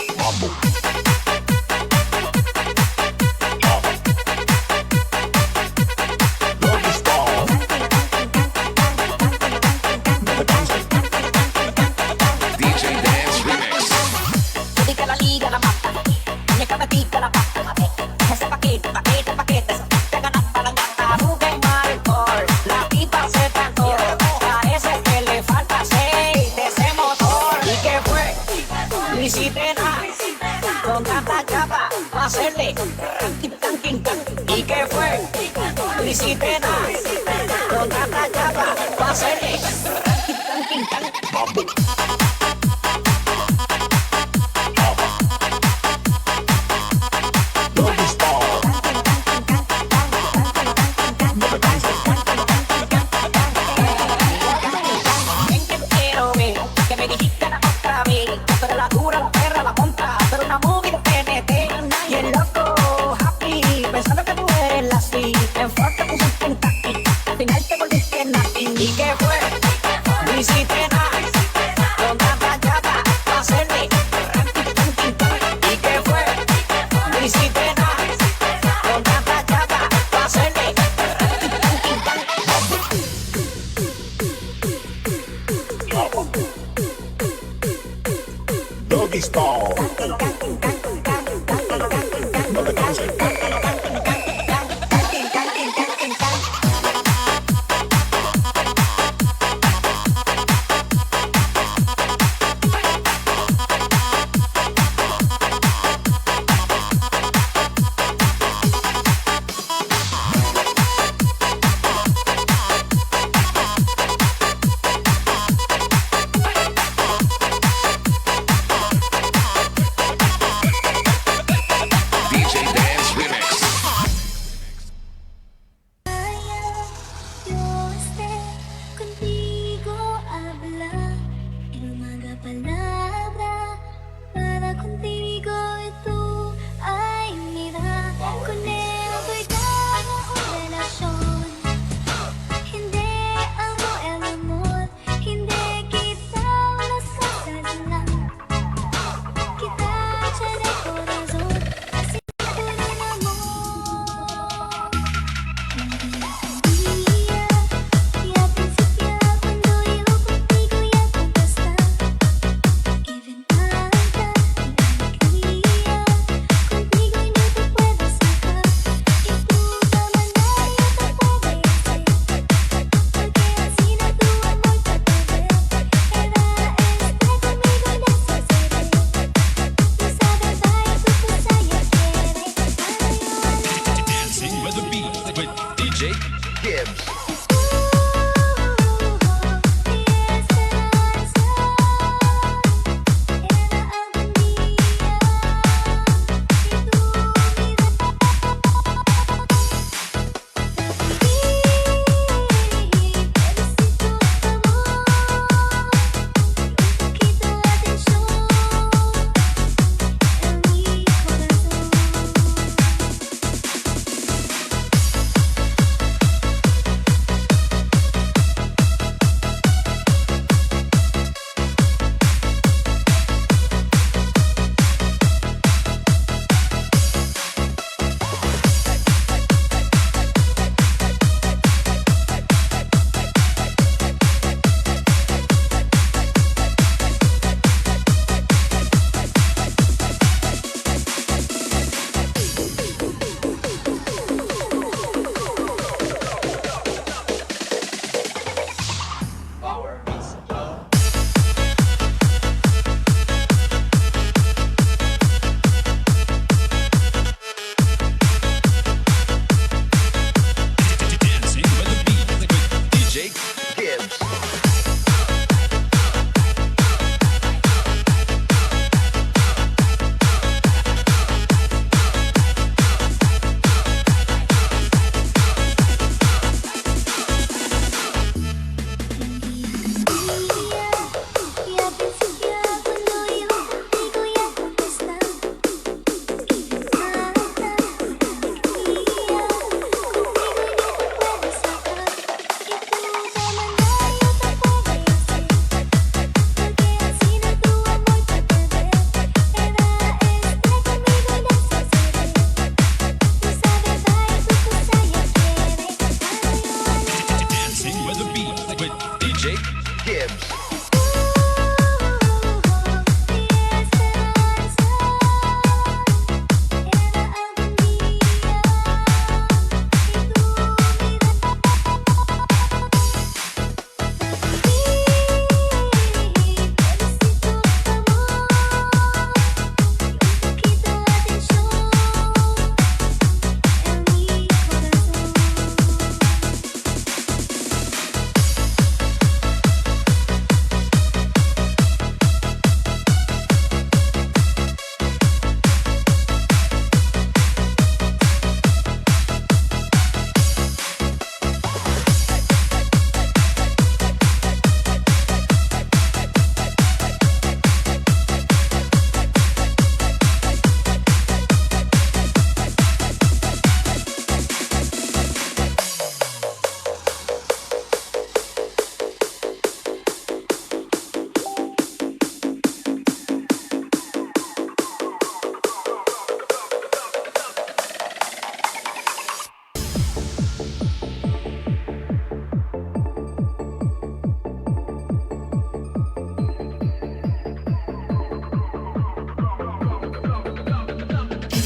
D J Dance Remix. Pwede ka la liga la mata, niya ka magika la pata. Ese paquete, paquete, paquete, te gana pa la gata, juguemos al gol. La tipa se trancó, parece que le falta aceite ese motor. ¿Y qué fue? Lo hiciste nice, con tanta chapa, pa' hacerle ranking, ranking, tan. ¿Y qué fue? Lo hiciste nice, con tanta chapa, pa' hacerle ranking, ranking, tan. Ven que quiero ver que me dijiste la otra vez que tú eres la dura, la perra, la tonta, pero una movie de T N T. Y el loco happy, pensando que tú eres la así. En fuerte con su Kentucky, al final te volviste nothing. ¿Y qué fue? Doggy style. D J Dance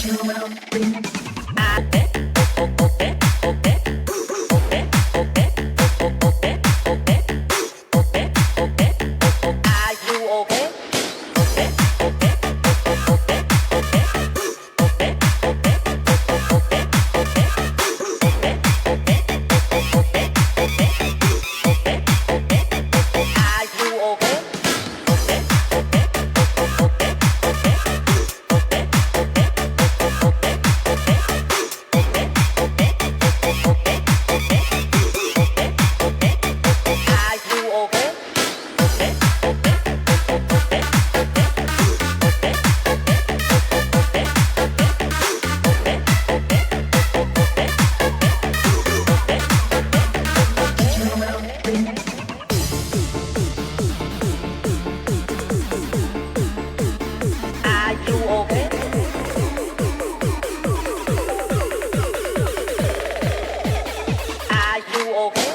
Are you okay? Are you okay?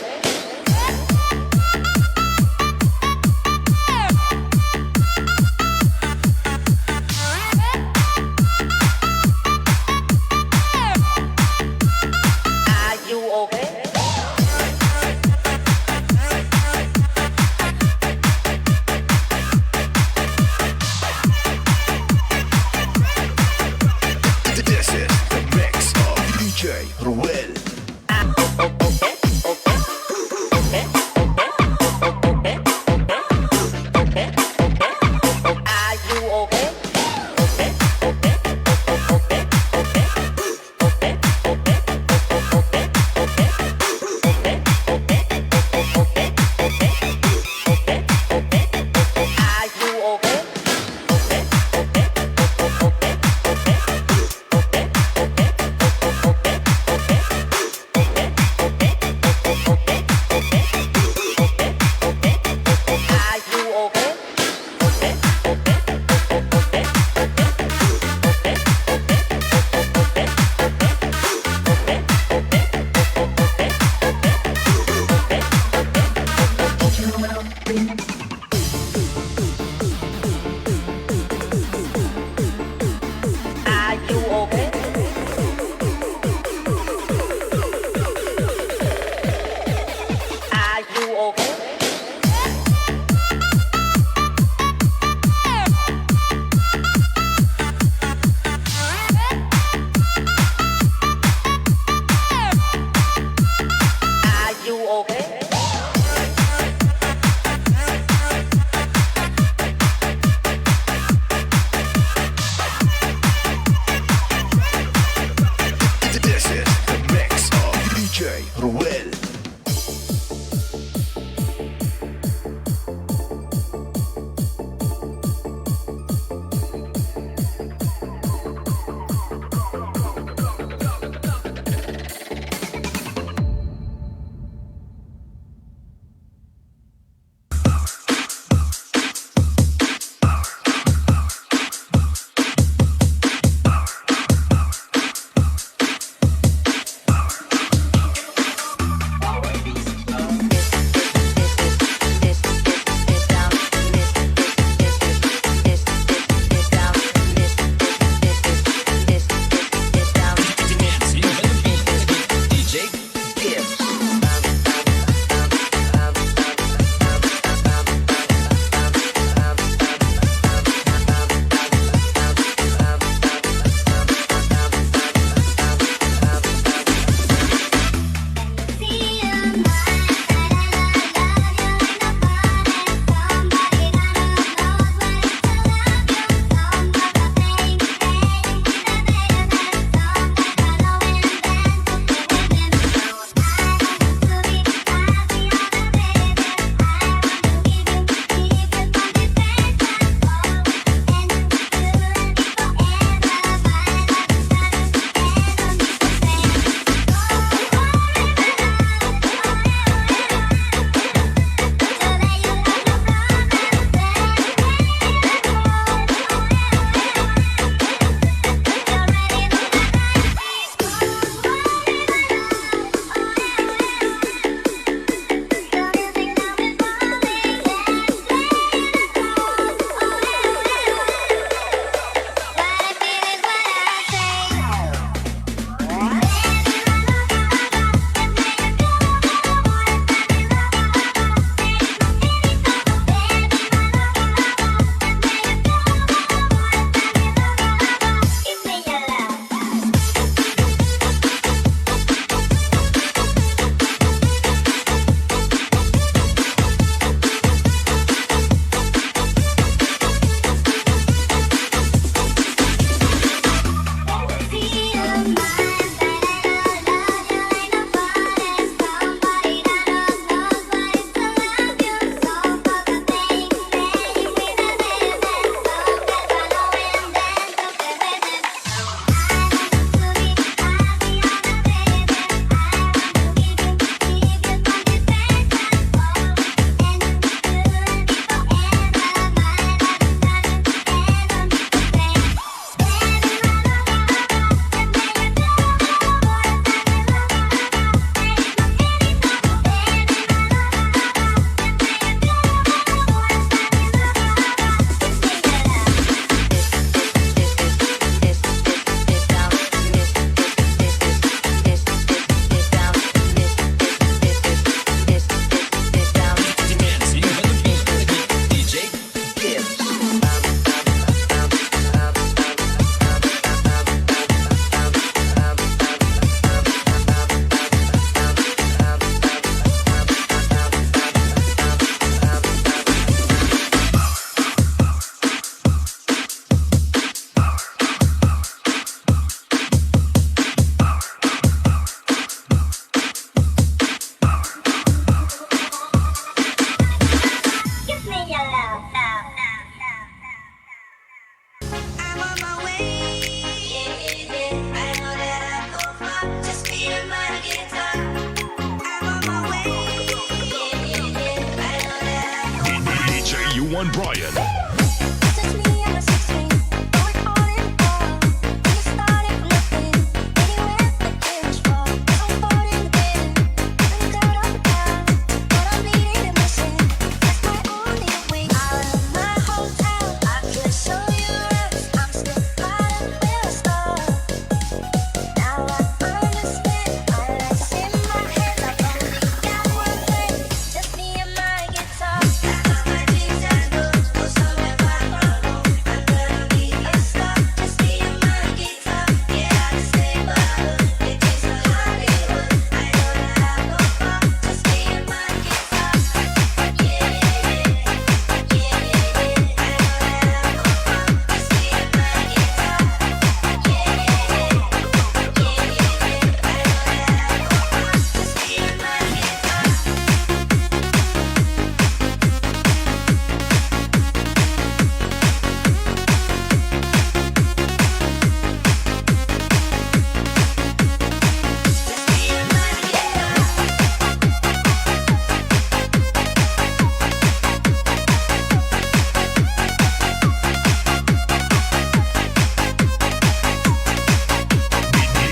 J U one Brian.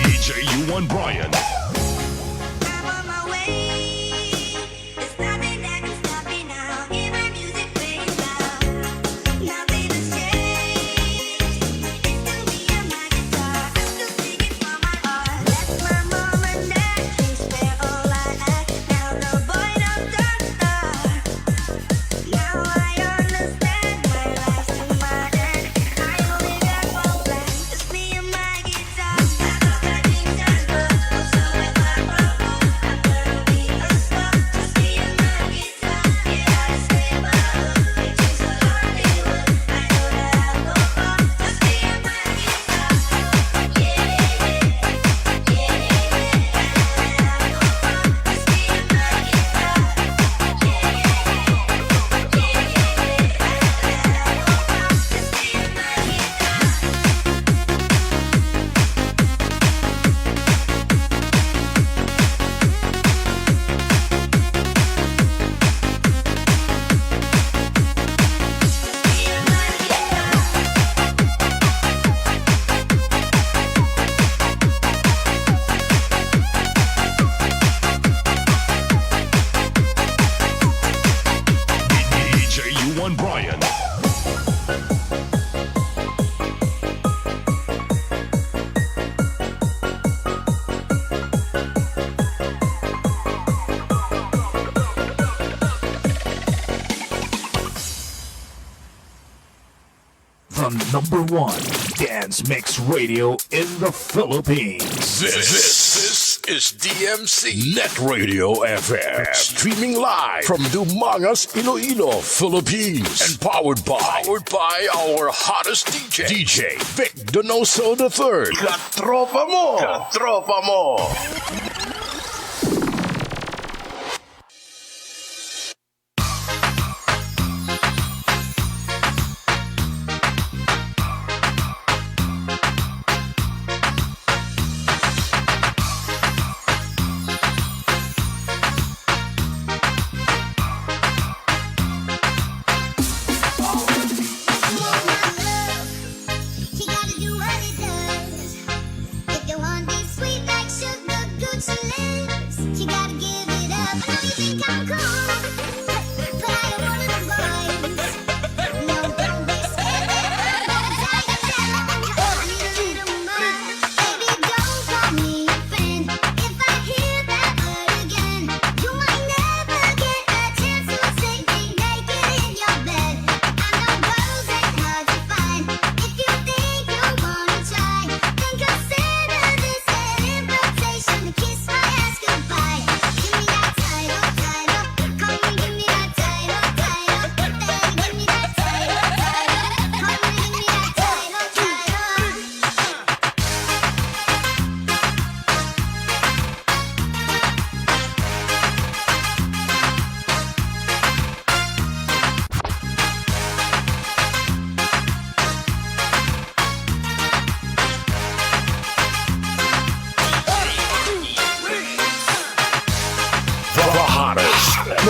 D J U one Brian. D J U one Brian. The number one dance mix radio in the Philippines. This, this is D M C Net Radio F M. Streaming live from Dumangas, Iloilo, Philippines. And powered by, powered by our hottest D J, D J Vic Donoso the third. Katropa mo! Katropa mo!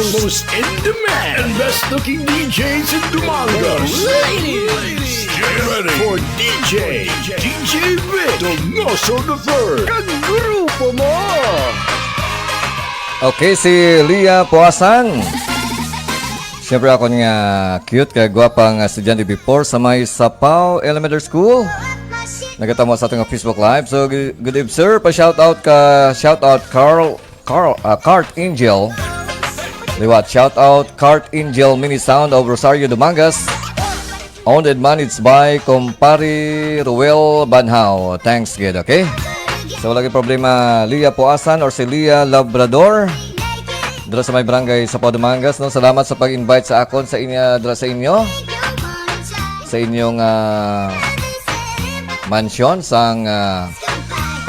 Most in demand and best looking D Js in Dumangas. Ladies, get ready for D J, D J Vic Donoso the third. Kag grupo mo. Okay, si Leah Puasan. Siyempre, ako nga cute kag gwapa nga estudyante before sa may Sapao Elementary School. Nagatamo sa ating Facebook Live. So, g-, good eve, sir. Pa-shout out ka, shout out Carl, Carl, ah, Cart Angel. Liwat, shout out Cart Angel Mini Sound of Rosario, Dumangas. Owned and managed by Compare Ruel Banhao. Thanks, gid, okay? So, wala gid problema, Leah Puasan or si Leah Labrador. Dira sa may barangay sa Dumangas, no? Salamat sa pag-invite sa akon sa inya, dira sa inyo. Sa inyong, ah, mansyon sang, ah,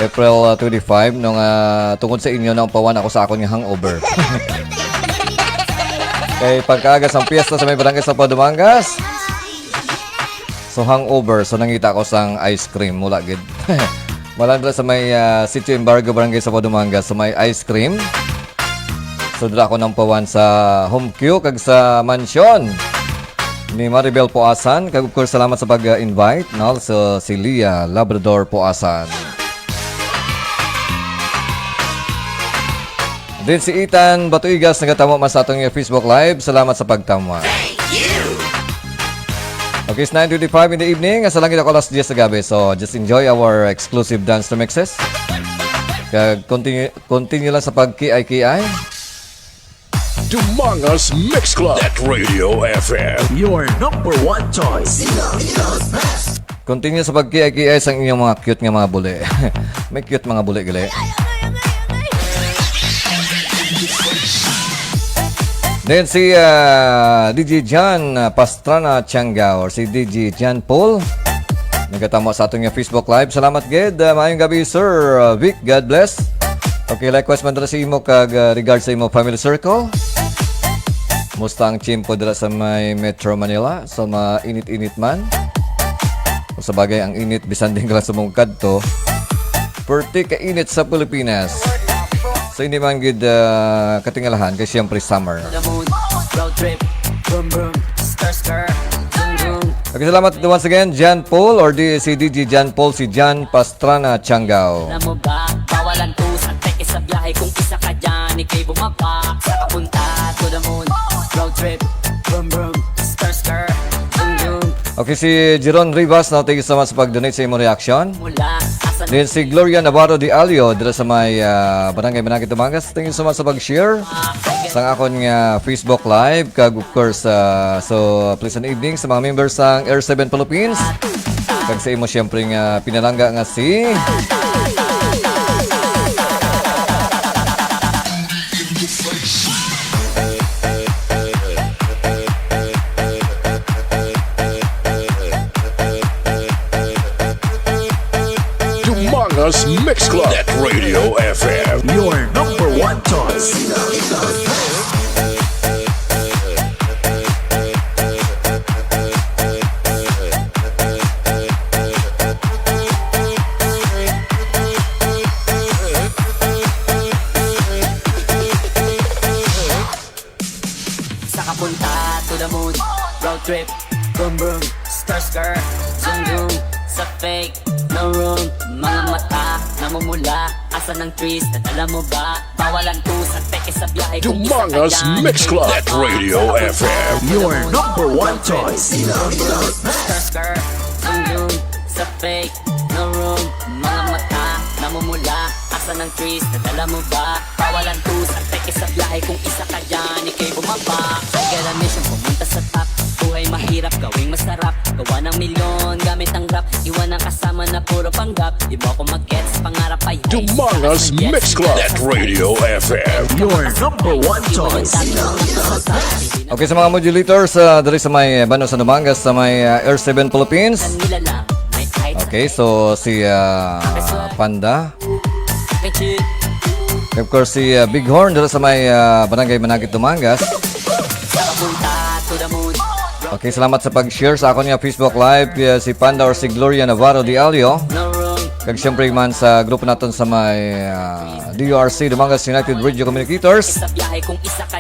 April, ah, twenty-five, nung, ah, tungod sa inyo, naumpawan ako sa akon nga hangover. Kay pagkaaga sang piyesta sa may barangay sa Dumangas, so, hangover. So, nangita ko sang ice cream. Wala gid. Malandra sa may, ah, Sitio Embargo, Barangay sa Dumangas, sa may ice cream. So, dira ako naumpawan sa home queue kag sa mansyon ni Maribel Puasan. Kag, of course, salamat sa pag-invite, no? So, si Leah Labrador Puasan. Din si Ethan Batuigas nagatamo man sa atong Facebook Live. Salamat sa pagtamo. Okay, it's nine twenty-five in the evening. Sa langit ako alas diyes sa gabi. So, just enjoy our exclusive dance remixes. Kag continue, continue lang sa pag-kiay-kiay. Dumangas Mix Club at Radio F M. Your number one choice. Continue sa pagkiay-kiay sa inyong mga cute nga mga buli. May cute mga buli, gali. Then si, ah, D J John, ah, Pastrana Tiangao or si D J John Paul. Nagatamo sa aton nga Facebook Live. Salamat, gid. Ah, maayong gabi, Sir, ah, Vic. God bless. Okay, likewise man dira sa imo kag, ah, regards sa imo family circle. Musta ang tiyempo dira sa may Metro Manila? Sa mainit-init man? O sa bagay, ang init, bisan din ka lang sa mong kadto, perti ka init sa Pilipinas. So, hindi man gid, ah, katingalahan kay siyempre summer. The moon, road trip, vroom, vroom, stir, stir, vroom, vroom. Okay, salamat once again, John Paul, or di, si D J John Paul, si John Pastrana Tiangao. Alam mo ba, bawal ang tusan, peke sa biyahe kung isa ka dyan, ikay bumaba sa kapunta to the moon. Road trip, vroom, vroom, stir, stir, vroom, vroom. Okay, si Jeron Rivas, no, thank you so much sa pag-donate sa imong reaction. Mula, asa na Then si Gloria Navarro de Alio, dira sa may, ah, Barangay Manakit, Dumangas. Thank you so much sa pag-share sang akon nga Facebook Live. Kag, of course, ah, so, pleasant evening sa mga members sang Air seven Philippines. Kag sa imo, siyempre, nga pinalangga nga si Dumangas Mix Club at Radio F M. Your number one choice. Sa kapunta to the moon, road trip, vroom vroom, star star, zoom zoom, sa fake, no room, mga mata, namumula, asan ang twist, nadala mo ba? Bawal ang tusan, peke sa biyahe, kung isa ka Dumangas dyan, Mix Club at Radio F M. Your number one choice. Star star, zoom zoom, sa fake, no room, mga mata, namumula, asan ang twist, nadala mo ba? Bawal ang tusan, peke sa biyahe, kung isa ka dyan, ikay bumaba. I got a mission, pumunta sa top. Buhay mahirap, gawing masarap. Gawa ng milyon, gamit ang rap. Iwan ang kasama na puro panggap. Di mo ako mag-gets, pangarap ay high. Dumangas Mix Club at Radio F M. Your number one choice. Okay, sa mga modulators, ah, diri sa may, eh, banda sa Dumangas, sa may, ah, Air seven Philippines. Okay, so si, ah, Panda. Of course, si, ah, Bighorn dito sa may, ah, Barangay Manakit, Dumangas. Okay, salamat sa pag-share sa akon nga Facebook Live, ah, si Panda or si Gloria Navarro de Alio. Kag siyempre man sa grupo naton sa may, ah, D U R C, Dumangas United Radio Communicators.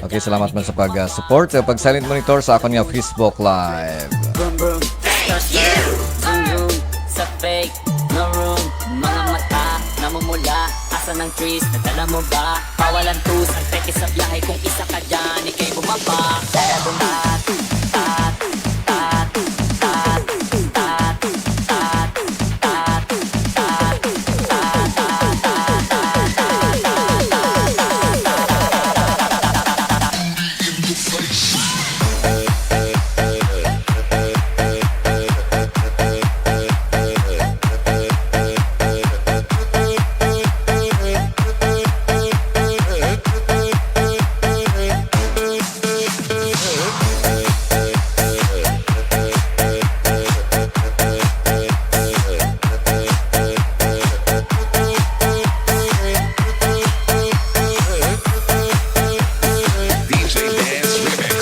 Okay, salamat man sa pag, ah, support, sa pag silent monitor sa akon nga Facebook Live. Vroom, vroom. Vroom, vroom. Sa fake, no room. Mga mata, namumula. Asan ang trees? Nadala mo ba? Pawalan tus, ang peke sa biyahe. Kung isa ka dyan, ikay bumaba. Tat, tat, tat, tat, tat, tat, tat, tat, tat, tat, tat, tat. D J Dance Remix.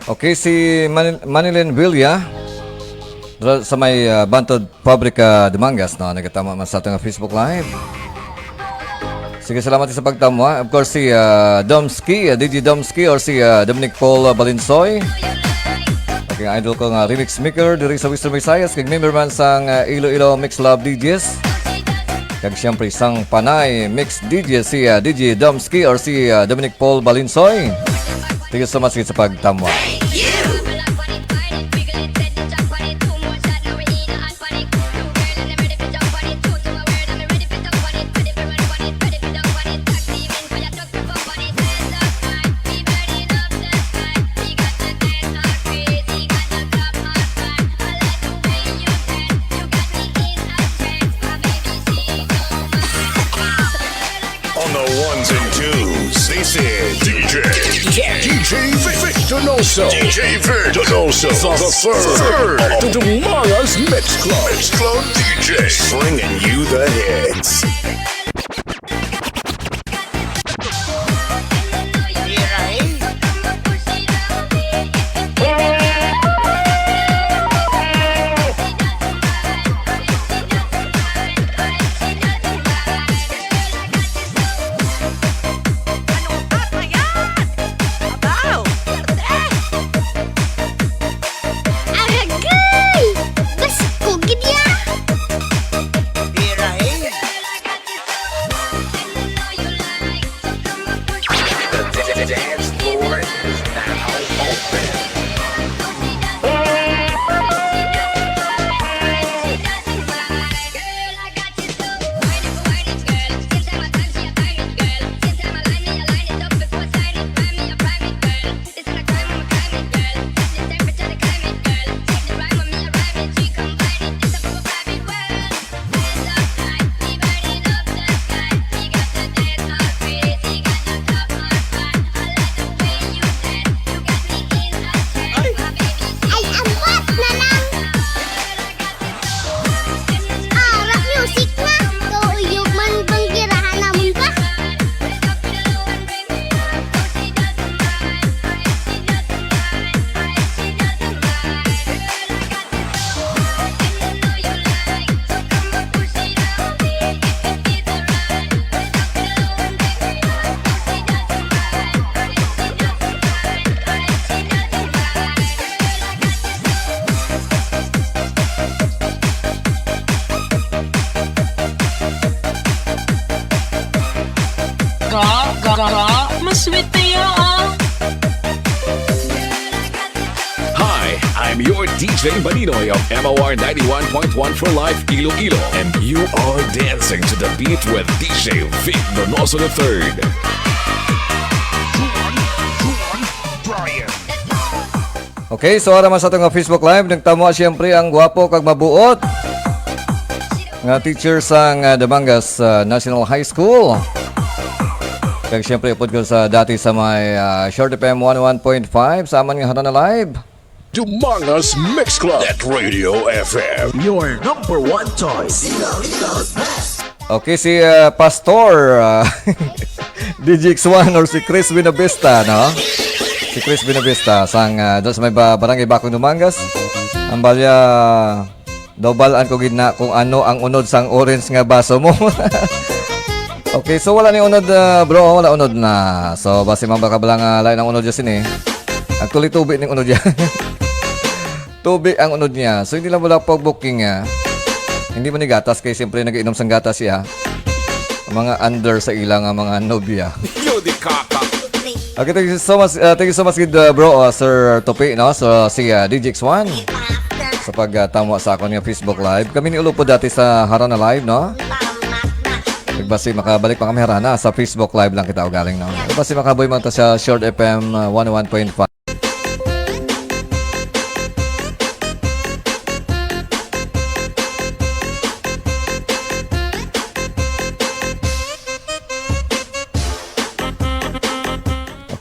Okay, si Manil-, Manilyn Villa, sa, sa may, ah, Bantod Public, ah, Dumangas, no? Nagatama man sa ato nga Facebook Live. Sige, salamat sa pagtamo, ha. Of course, si, ah, Domski, ah, D J Domski or si, ah, Dominic Paul, ah, Balinsoy. Okay, ang idol ko nga remix maker diri sa Western Visayas, kag member man sang, ah, Iloilo Mix Lab D Js. Kag siyempre, sang Panay Mix D J, si, ah, D J Domski or si, ah, Dominic Paul Balinsoy. Thank you so much sa pagtamo. On the ones and twos, this is D J, D J Victor Donoso. D J Victor Donoso, the third, third of the Dumangas Mix Club. Mix Club D J, bringing you the hits. Ano ba kaya? Abaw! Swerte! Aragay! Basko gid ya! Birahin! I'm your D J Maninoy of M O R ninety-one point one for Life Iloilo, and you are dancing to the beat with D J Vic Donoso the third. Okay, so ara man sa ato nga Facebook Live, nagtamo siyempre ang gwapo kag mabuot nga teacher sang ah, Damangas ah, National High School. Kag siyempre, upod ko sa dati sa may ah, Short F M one oh one point five sa aman nga Harana Live. Dumangas Mix Club at Radio F M. Your number one choice. Okay, si ah, Pastor ah, D J X one or si Chris Buenavista, no? Si Chris Buenavista, sang ah, doon sa may ba, barangay Bakong Dumangas. Ang balya, daw balaan ko gid na kung ano ang unod sang orange nga baso mo. Okay, so wala ni unod, ah, bro, wala unod na. So, basi man baka bala nga lain ang unod dyan sini. Actually, tubi ning unod dyan. Tubi ang unod niya. So, hindi lang wala pag-booking niya. Hindi man ni gatas kay siyempre nag-inom sang gatas siya. Ang mga under sa ila nga mga nobya. Yo di kaka. Okay, thank you so much, uh, thank you so much gid, uh, bro, uh, Sir Tupi, no? So, si uh, D J X one sa pagtamo sa akon nga Facebook Live. Kami ni Ulo po dati sa Harana Live, no? Nagbasi makabalik pa kami Harana sa Facebook Live lang kita ugaling, no? Nagbasi makaboy man ta sa Short F M uh, one oh one point five.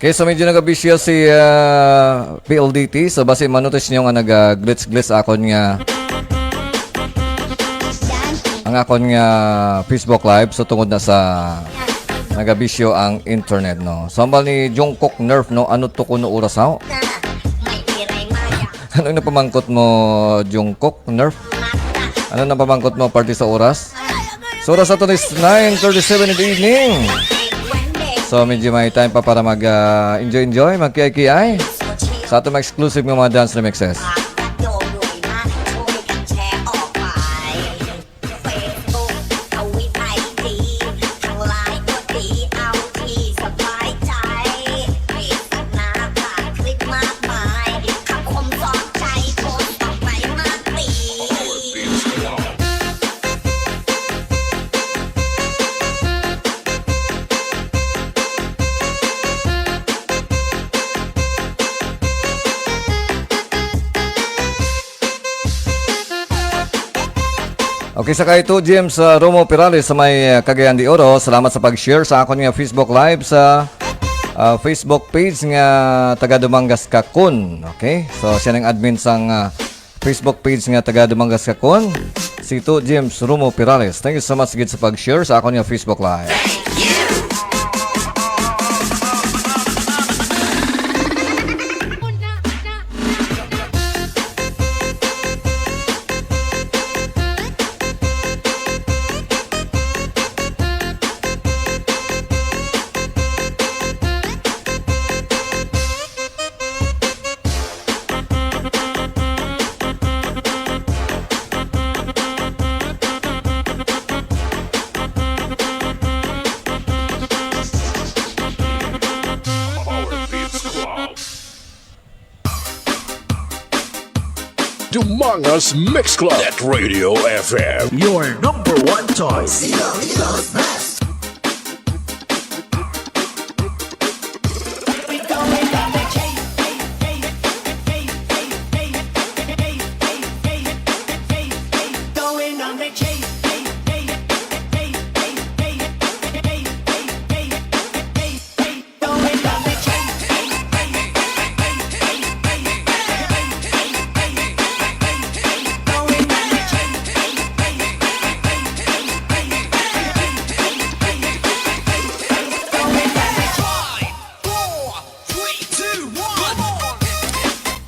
Okay, so medyo nagabisyo si ah, P L D T. So basi manotis nyo nga nag-glitch-glitch akon nga ang akon nga Facebook Live. So tungod na sa nagabisyo ang internet, no. Sambal ni Jungkook Nerf, no, ano to kuno oras, ha? Ano na pamangkot mo, Jungkook Nerf? Ano na pamangkot mo, parte sa oras? So, oras nato is nine thirty-seven in the evening. So, medyo may time pa para mag-enjoy-enjoy, mag-kiay-kiay sa atong mga exclusive nga mga dance remixes. Okay, sa kay to James uh, Romo Perales sa may uh, Cagayan de Oro, salamat sa pag-share sa akon nga Facebook Live sa uh, Facebook page nga taga Dumangas Kakun. Okay? So siya nang admin sang uh, Facebook page nga taga Dumangas Kakun, si to James Romo Perales. Thank you so much gid sa pag-share sa akon nga Facebook Live. Dumangas Mix Club at Radio F M. Your number one choice.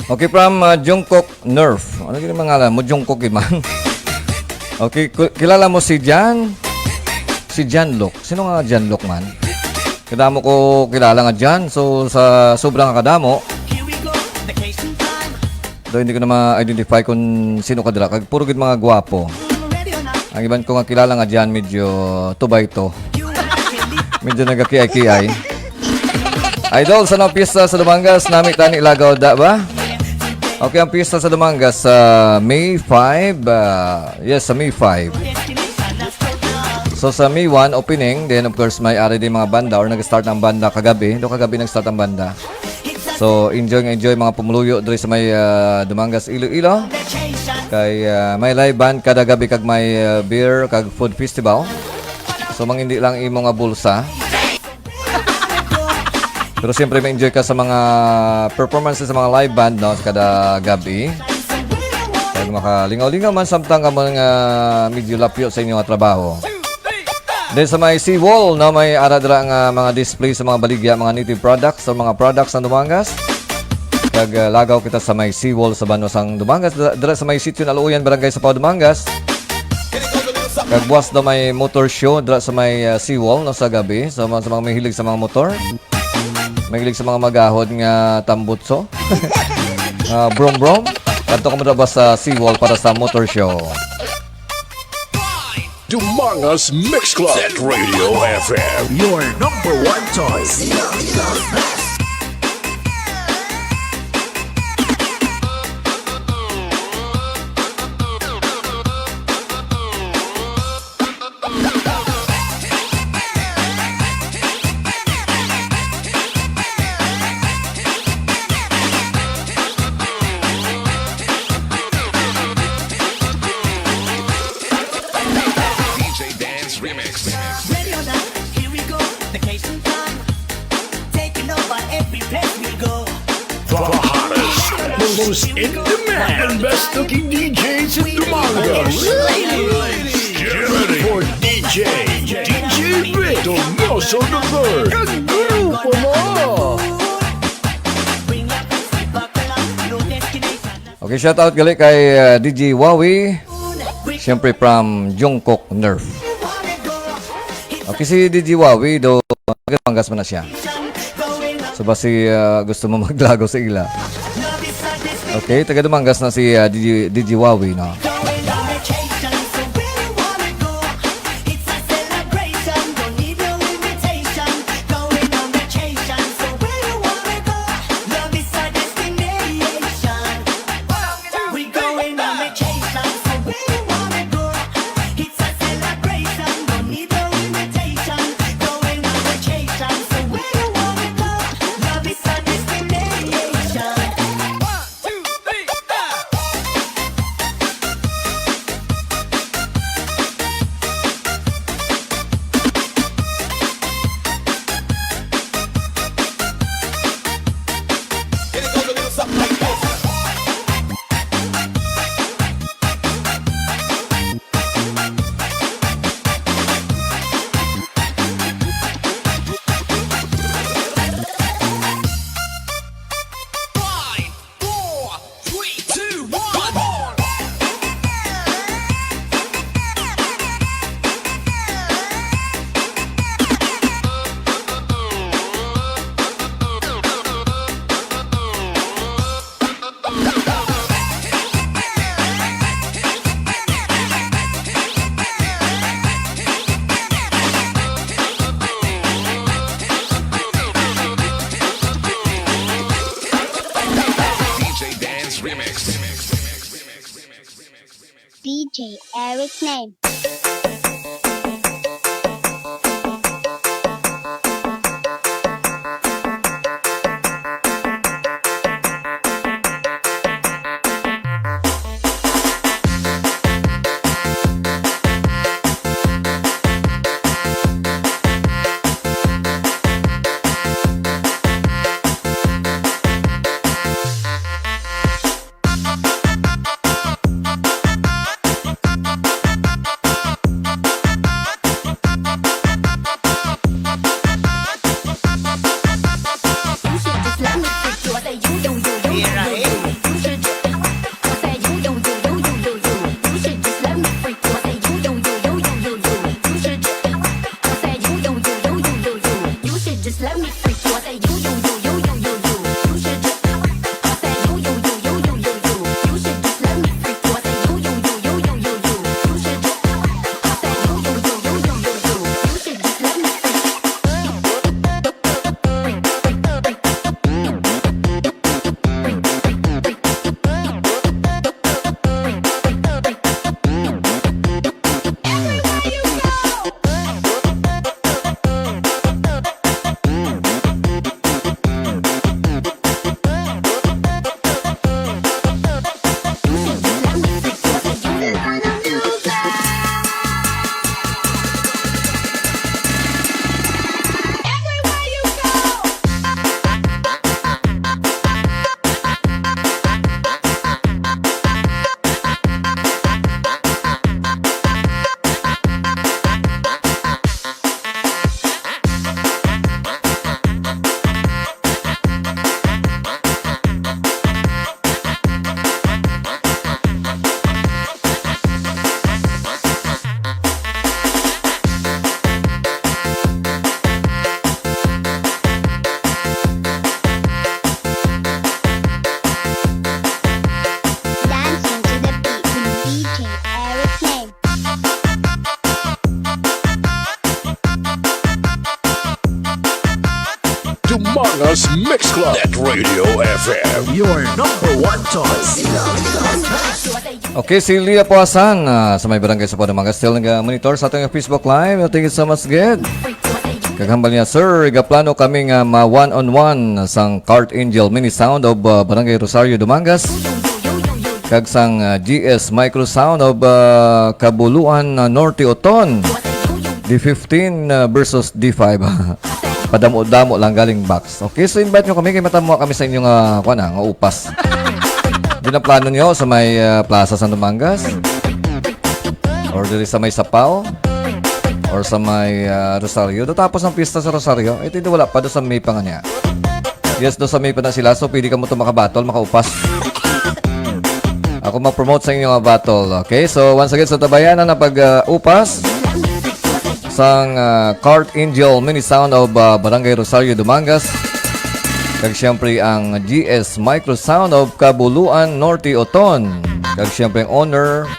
Okay, from uh, Jungkook Nerf. Ano gini mga alam mo? Jungkook man. Okay, ku- kilala mo si Jan? Si Jan Lok. Sino nga Jan Lok man? Kadamo ko kilala nga Jan. So, sa sobra nga kadamo, do hindi ko na ma-identify kung sino ka dira. Kag puro gid mga gwapo. Ang iban ko nga kilala nga Jan, medyo tubay to. Medyo nagkakiay-kiay. Idol, sa mga pista sa Dumangas, nami tani lagaw da ba? Okay, ang piyesta sa Dumangas sa May five. Ah, yes, sa May five. So, sa May one, opening. Then, of course, may ari din mga banda or nag-start ang banda kagabi. Do kagabi nag-start ang banda. So, enjoy nga enjoy mga pumuluyo diri sa may, ah, Dumangas, Iloilo. Kay, ah, may live band kada gabi kag may, ah, beer kag food festival. So, mangindi lang imo nga bulsa. Pero siyempre, ma-enjoy ka sa mga performances sa mga live band, no, sa kada gabi. Kag makalingaw-lingaw man samtang ka man nga medyo lapyo sa inyo nga trabaho. Then sa may seawall, no, may ara dira nga mga display sa mga baligya, mga native products, sa mga products ng Dumangas. Kag, ah, lagaw kita sa may seawall sa banwa sang Dumangas, dira, dira sa may Sitio Naluoyan, Barangay Sapaw, Dumangas. Kag buwas daw may motor show dira sa may, ah, seawall, no, sa gabi. So, mga, sa mga mahilig sa mga motor, mahilig sa mga magahod nga tambutso, ah, brom brom, kadto ka mo daw ba sa seawall para sa motor show. Dumangas Mix Club at Radio F M. Your number one choice. D J Dance Remix. Ready or not, here we go. Vacation time. Taking over every place we go. The hottest, the most in demand, and best looking D Js in Dumangas. Get ready for D J, D J Vic, Donoso the third, and grupo mo. Okay, shout out gali kay, uh, D J Wawi. Siyempre from Jungkook Nerf. Okay, si D J Wawi do, Pangasinan na siya. So, basi, ah, gusto mo maglagaw sa ila. Okay, taga Dumangas na si, ah, D J, D J Wawi, no? D J Eric's name. Mix Club at Radio F M, your number one choice. Okay, si Lia Puasan, ah, sa may barangay sa Padamanga, still nag-monitor sa ating Facebook Live. Thank you so much, Ged. Kag hambal niya, "Sir, igaplano kami nga ma one on one sang Cart Angel Mini Sound of, ah, Barangay Rosario, Dumangas, kag sang, ah, G S Micro Sound of, ah, Kabuluan, ah, Norte, Oton, D fifteen, ah, versus D five." Padamo-damo lang galing box. Okay, so invite nyo kami kay matamwa kami sa inyong, ah, kuwan, ah, nga upas. Di na plano nyo sa may, ah, Plaza San Dumangas? Or diri sa may Sapaw? Or sa may, ah, Rosario? Do tapos ang pista sa Rosario? Ito, hindi, wala pa. Do sa May pa nga niya. Yes, do sa May pa na sila. So, pwede ka mo to makabatol, makaupas. Ako ma-promote sa inyo nga battle. Okay, so once again, sa tabayan na napag, ah, upas sang, ah, Cart Angel Mini Sound of, ah, Barangay Rosario, Dumangas. Kag siyempre ang G S Micro Sound of Kabuluan, Norte, Oton. Kag siyempre ang owner,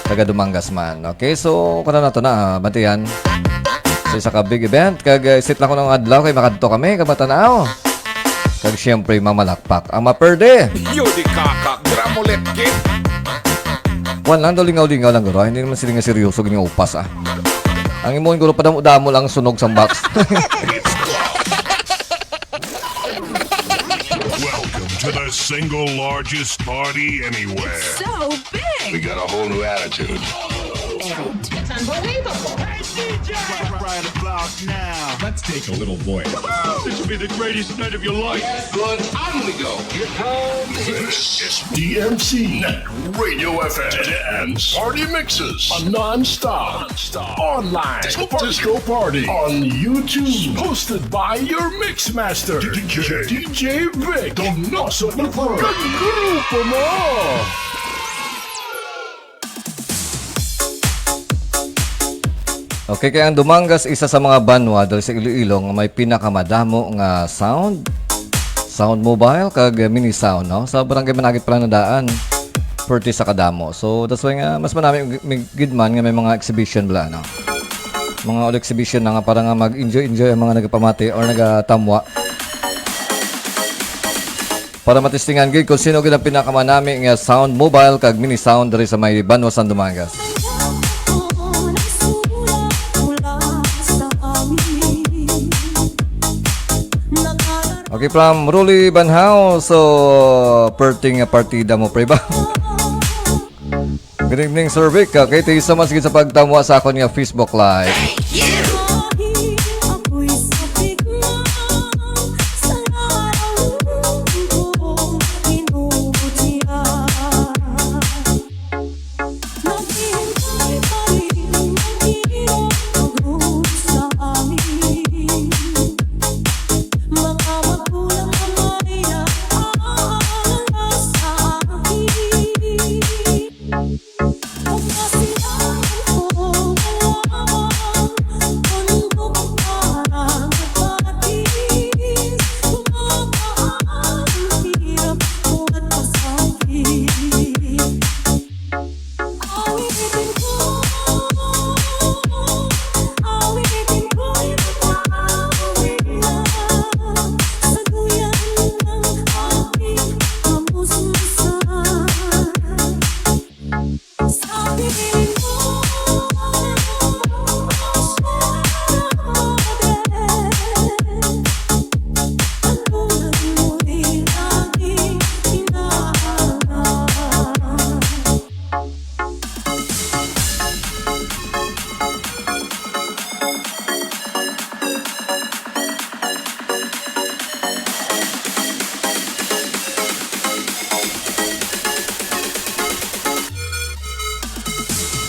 taga Dumangas man. Okay, so kuno na to na, ah, bantiyan. So, isa ka big event. Kag, ah, isit lang ko ng adlaw kay makadto kami, kag matanaw. Kag siyempre, mamalakpak ang maperde. Yo di kaka, gramolet kid. Kuwan lang daw, lingaw-lingaw lang, guro. Hindi naman sila nga seryoso, gini upas, ah. Ang imo, guro, padamo-damo lang sunog sa box. Welcome to the single largest party anywhere. So big. We got a whole new attitude. It's unbelievable. Right about now. Let's take a little voyage. This will be the greatest night of your life. Good, on we go. This is D M C Network Radio F M and Party Mixes, a non-stop, non-stop online disco party, disco party on YouTube. Hosted by your mix master, D J, D J Vic, the Noso Network. Kag grupo mo! Okay, kay ang Dumangas isa sa mga banwa diri sa Iloilo nga may pinakamadamo nga sound, sound mobile kag mini sound, no? Sa Barangay Managit pala nadaan, perti sa kadamo. So, that's why nga mas manami mig-, gid man nga may mga exhibition bala, no? Mga all exhibition na nga para nga mag-enjoy-enjoy ang mga nagapamati or nagatamwa. Para matistingan gid kung sino gid ang pinakamanami nga sound mobile kag mini sound diri sa may banwa sang Dumangas. Okay, from Rolly Banhao. So, perting nga partida mo, pre, ba? Good evening, Sir Vic. Okay, thank you so much gid sa pagtamwa sa akon nga Facebook Live.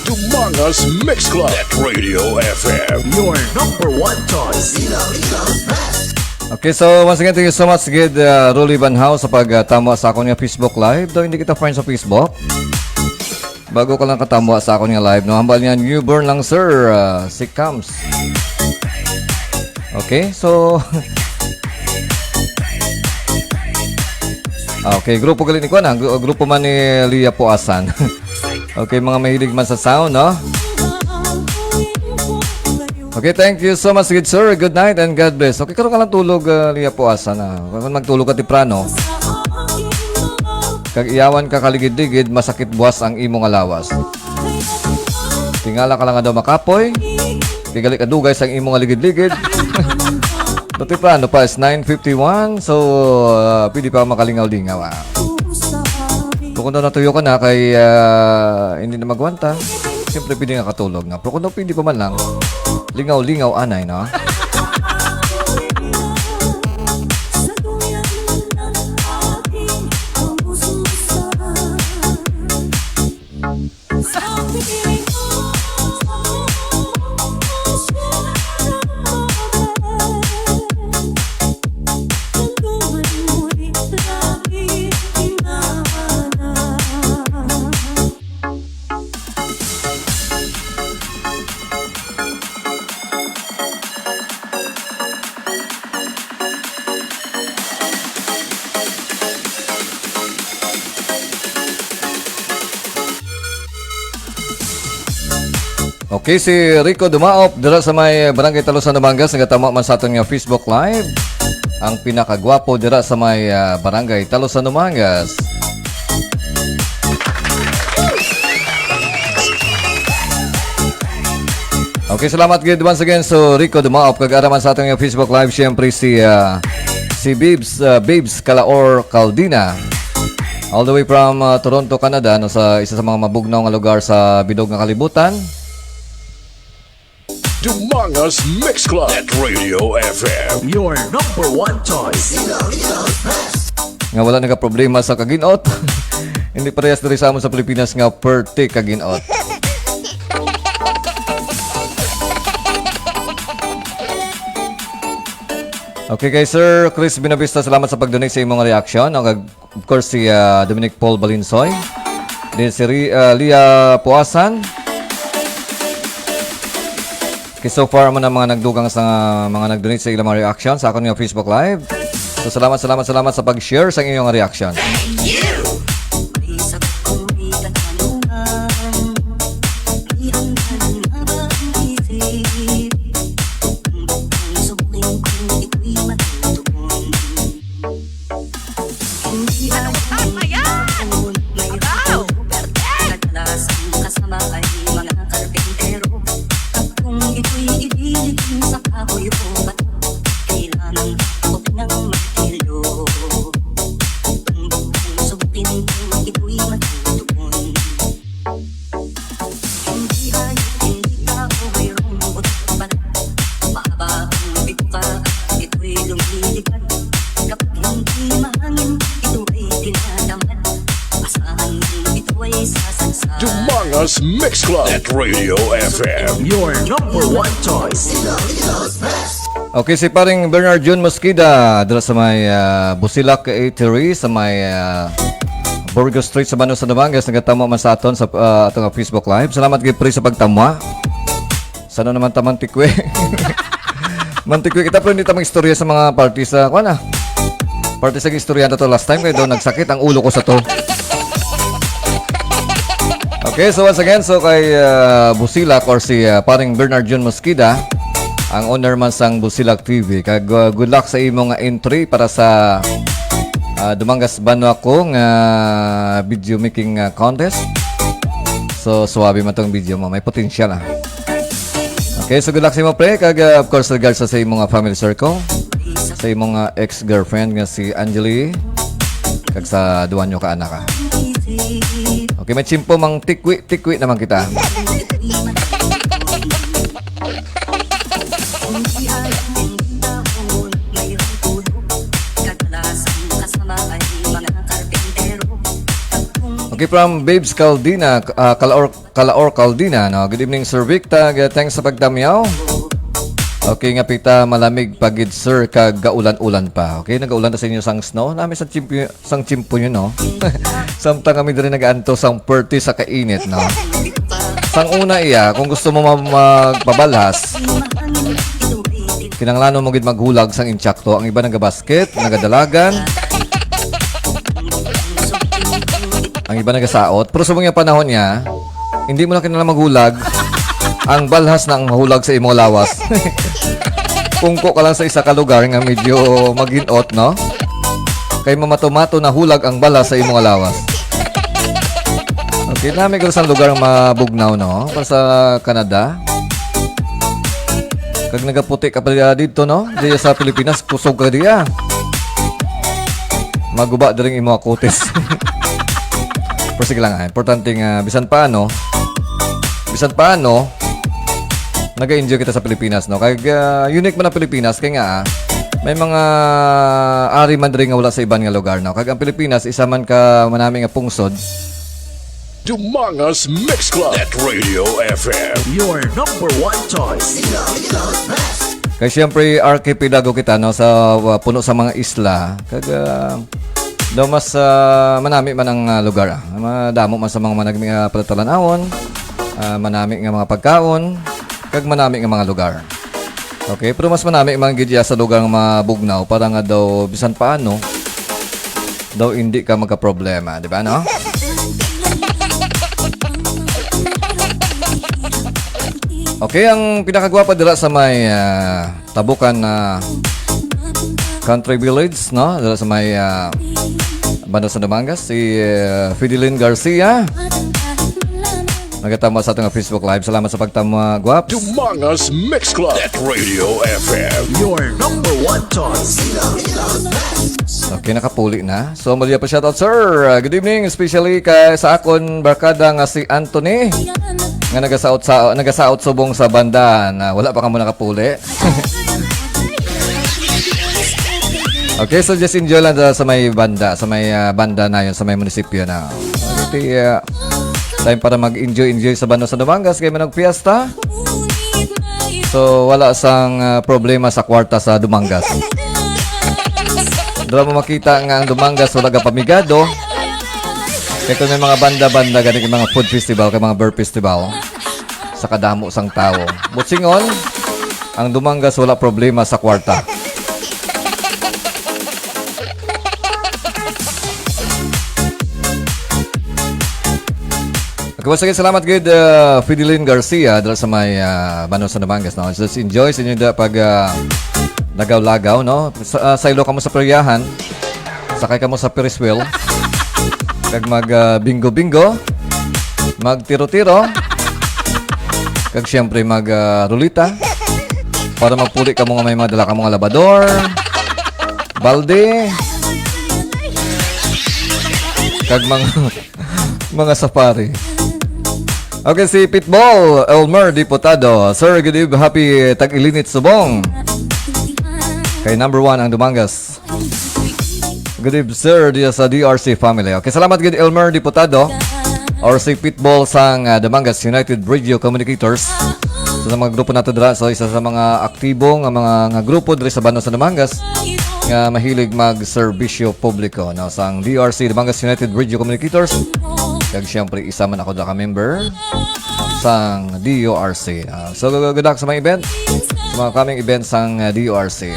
Dumangas Mix Club at Radio F M, your number one choice. Okay, so once again, thank you so much gid, uh, Rolly Banhao, sa pagtama sa akon nga Facebook Live. Though hindi kita friends sa Facebook, bago ka lang katama sa akon nga live, no? Hambal niya, newborn lang, sir, uh, si Kams. Okay, so, okay, grupo gali ni kuan, ah, gru-, grupo man ni Lia Puasan. Okay, mga mahilig man sa sound, no? Okay, thank you so much, good sir. Good night and God bless. Okay, karon ka lang tulog, ah, Lia Puasa na. Kung magtulog ka temprano, kag iyawan ka kaligid-ligid, masakit buwas ang imo nga lawas. Tingala ka lang nga daw makapoy. Kay gali ka dugay sa imo nga ligid-ligid. Pero temprano pa is nine fifty-one, so, ah, pwede pa makalingaw-lingaw, ah. Pero kung daw natuyo ka na kay, ah, hindi na magwanta, siyempre pwede nga katulog na. Pero kung daw pwede pa man lang, lingaw-lingaw anay, no? Okay, si Rico Dumaop dira sa may Barangay Talusan, Dumangas, nagatama man sa aton nga Facebook Live. Ang pinakagwapo dira sa may, ah, Barangay Talusan, Dumangas. Okay, salamat gid once again. So, Rico Dumaop, kag ara man sa aton nga Facebook Live, siyempre si, ah, si Bibs, ah, Bibs Calaor Caldina. All the way from, ah, Toronto, Canada, no, sa isa sa mga mabugnaw nga lugar sa bilog nga kalibutan. Dumangas Mix Club at Radio F M. Your number one choice. Nga wala nagaproblema sa kaginot. Hindi parehas diri sa amon sa Pilipinas nga perti kaginot. Okay, kay Sir Chris Binavista, salamat sa pag-donate sa imong reaction. Ang, of course, si, ah, Dominic Paul Balinsoy. Then si Ri-, ah, Lia Puasan. Okay, so far mo na mga nagdugang sa mga nag-donate sa ilang mga reaction sa akon nga Facebook Live. So, salamat, salamat, salamat sa pag-share sa inyong reaction. Abaw! Perte! Dumangas Mix Club at Radio F M. Your number one choice. Okay, si paring Bernard Jun Mosqueda dira sa may, ah, Busilak Eatery, sa may, ah, Burgos Street sa Banuan sa Dumangas, nagatamo man sa aton sa, ah, atong Facebook Live. Salamat gid, pre, sa pagtama. Sana naman ta mantikwi. Mantikwi kita, pero hindi ta mag-istorya sa mga party sa, kuwan na. Party sa istorya na to last time, kaya daw nagsakit ang ulo ko sa to. Okay, so once again, so kay, uh, Busilak or si, uh, paring Bernard Jun Mosqueda, ang owner man sang Busilak T V. Kag, uh, good luck sa imo nga entry para sa, uh, Dumangas Banwa Ko nga video making, uh, contest. So, suwabe man tong video mo. May potensyal, ah. Okay, so good luck sa imo, pre. Kag, uh, of course, regards sa, sa imo nga family circle, sa imo nga ex-girlfriend nga si Angeli, kag sa duwa nyo ka anak, ah. Okay, may tiyempo, mang tikwi-tikwi naman kita. Okay, from Babes Caldina, ah, Calaor Calaor Caldina, no? Good evening, Sir Victa. Thanks sa pagtamyaw. Okay, nga pita malamig pa gid, sir, kag gaulan-ulan pa. Okay, nagaulan na sa inyo sang snow. Nami sa tiyempo, sang tiyempo yun, no? Samtang kami diri nag-anto sang perti sa kainit, no? Sang una iya, kung gusto mo ma-, magpabalhas, kinahanglan mo gid maghulag sang intsakto. Ang iba nagabas-, Kit, nagadalagan. Ang iba nagasaot. Pero sa mga panahon niya, hindi mo na kinahanglan maghulag. ang balhas na ang mahulag sa imong lawas. Pungko ka lang sa isa ka lugar nga medyo maginot, no? Kay mamatumato na hulag ang balhas sa imong lawas. Okay, nami ko sa lugar nga mabugnaw, no? Para sa Canada. Kag nagaputi ka pa dito, no? Diya sa Pilipinas, kusog ka diya. Maguba diri ang imo kutis. Pero sige lang, ah. Importante nga, bisan paano, bisan paano, naga-enjoy kita sa Pilipinas, no? Kag, ah, unique man ang Pilipinas, kay nga, ah, may mga ari man diri nga wala sa iban nga lugar, no? Kag ang Pilipinas, isa man ka manami nga pungsod. Dumangas Mix Club at Radio F M. Your number one choice. Kay siyempre, archipelago kita, no, sa, uh, puno sa mga isla. Kag, uh, daw mas, uh, manami man ang, uh, lugar, ah. Madamo man sa mga managmi nga palatalon-awon, uh, manami nga mga pagkaon, kag manami nga mga lugar. Okay, pero mas manami man gid iya sa lugar nga mabugnaw para nga daw bisan paano daw hindi ka magkaproblema, di ba, no? Okay, ang pinakagwapa dira sa may, ah, Tabukan na Country Village, no? Dira sa may, ah, banda sa Dumangas, si, ah, Fidelin Garcia. Nagatama sa ating Facebook Live. Salamat sa pagtama, Guaps. Dumangas Mix Club at Radio F M. Your number one choice. Okay, nakapuli na. So, mali pa shoutout, sir. Uh, good evening, especially kay sa akon barkada nga si Anthony, nga nagasaot sa, nagasaot subong sa banda na wala pa kamo nakapuli. Okay, so just enjoy lang sa may banda, sa may, ah, banda na yun, sa may munisipyo na. Okay, ah, time para mag-enjoy-enjoy sa banda sa Dumangas, kay managpiesta. So, wala sang, ah, problema sa kwarta sa Dumangas. Dira mo makita nga ang Dumangas wala ka pamigado. Kay kung may mga banda-banda, gani kay mga food festival, kay mga beer festival, sa kadamo sang tawo. Busingon, ang Dumangas wala problema sa kwarta. Okay, once again, salamat gid, uh, Fidelin Garcia, dala sa may, uh, Banon sa Namangas, no? Just enjoy sa inyo da pag, uh, lagaw-lagaw, no? Sa, uh, saylo kamo sa peryahan, sakay kamo sa Ferris wheel, kag mag, uh, bingo-bingo, mag tiro-tiro, kag siyempre mag, uh, rulita, para magpuli kamo nga may mga dala kamo nga labador, balde, kag mga mga safari. Okay, si Pitbull Elmer Diputado. Sir, good eve, happy Tag-Ilinit Subong. Kay number one ang Dumangas. Good eve, sir, diya sa D R C family. Okay, salamat gid Elmer Diputado or si Pitbull sang, ah, Dumangas United Radio Communicators. So, sa mga grupo nato dira, so isa sa mga aktibo nga mga, nga grupo diri sa Bano sa Dumangas nga mahilig magserbisyo publiko, no, sang D R C, Dumangas United Radio Communicators. Kag siyempre, isa man ako dira ka member sang D U R C. Ah, so, good luck sa mga event, sa mga coming events sang, ah, D U R C.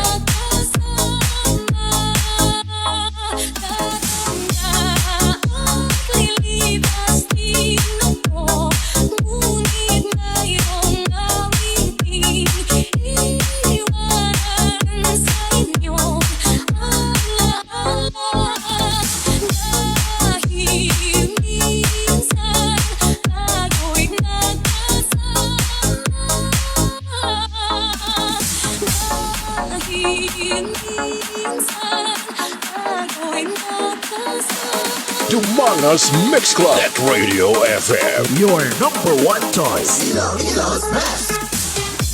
Dumangas Mix Club at Radio F M. Your number one choice.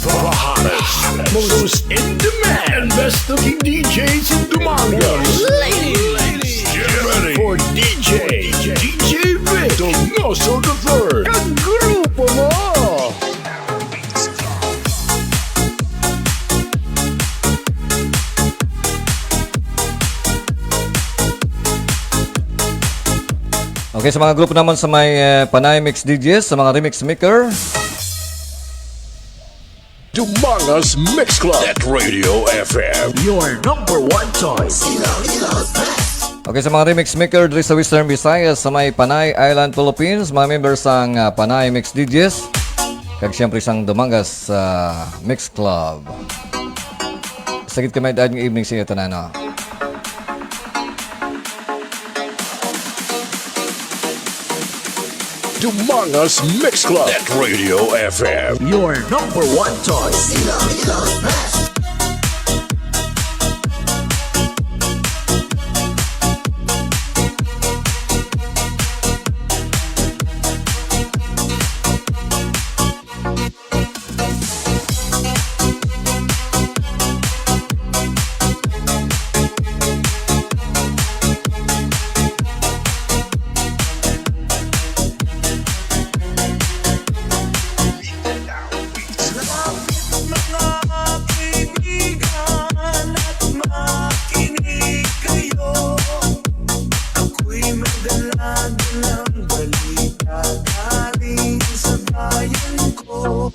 The hottest, most in demand, best looking D Js in Dumangas. Ladies, get ready for D J, D J Vic, Donoso the third. Kag grupo mo. Okay, sa mga grupo naman sa may, eh, Panay Mix D Js, sa mga remix maker. Dumangas Mix Club at Radio F M. Your number one choice. Okay, sa mga remix maker diri sa Western Visayas, sa may Panay Island, Philippines, mga members sang, ah, Panay Mix D Js. Kag siyempre sang Dumangas sa Mix Club. Sagit kami, good evening sa iyo, tanan, no? Dumangas Mix Club at Radio F M. Your number one choice. Ako'y may dala-dalang balita galing sa bayan ko.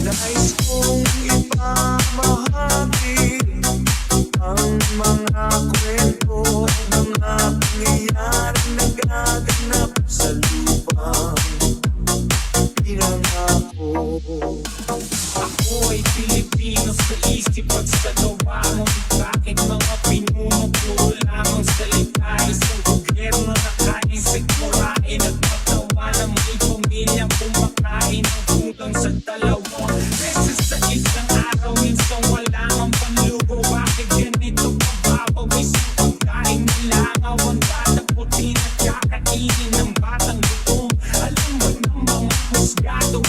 Nais kong ipamahagi ang mga kwento, mga pangyayaring nagaganap sa lupang pinangako. Ako'y Pilipino sa isip at sa gawa, ngunit bakit mga pinuno puro lamang salita? Isang gobyerno na kain, sikmurain at pagtawa na may pamilya kumakain ng kulang sa dalawang beses sa isang araw. Minsan wala ang panlubo, bakit ganito kababaw? Isang pagkain na langaw, ang batang puti na kakainin ng batang gutom. Alam ba ng mga husgado?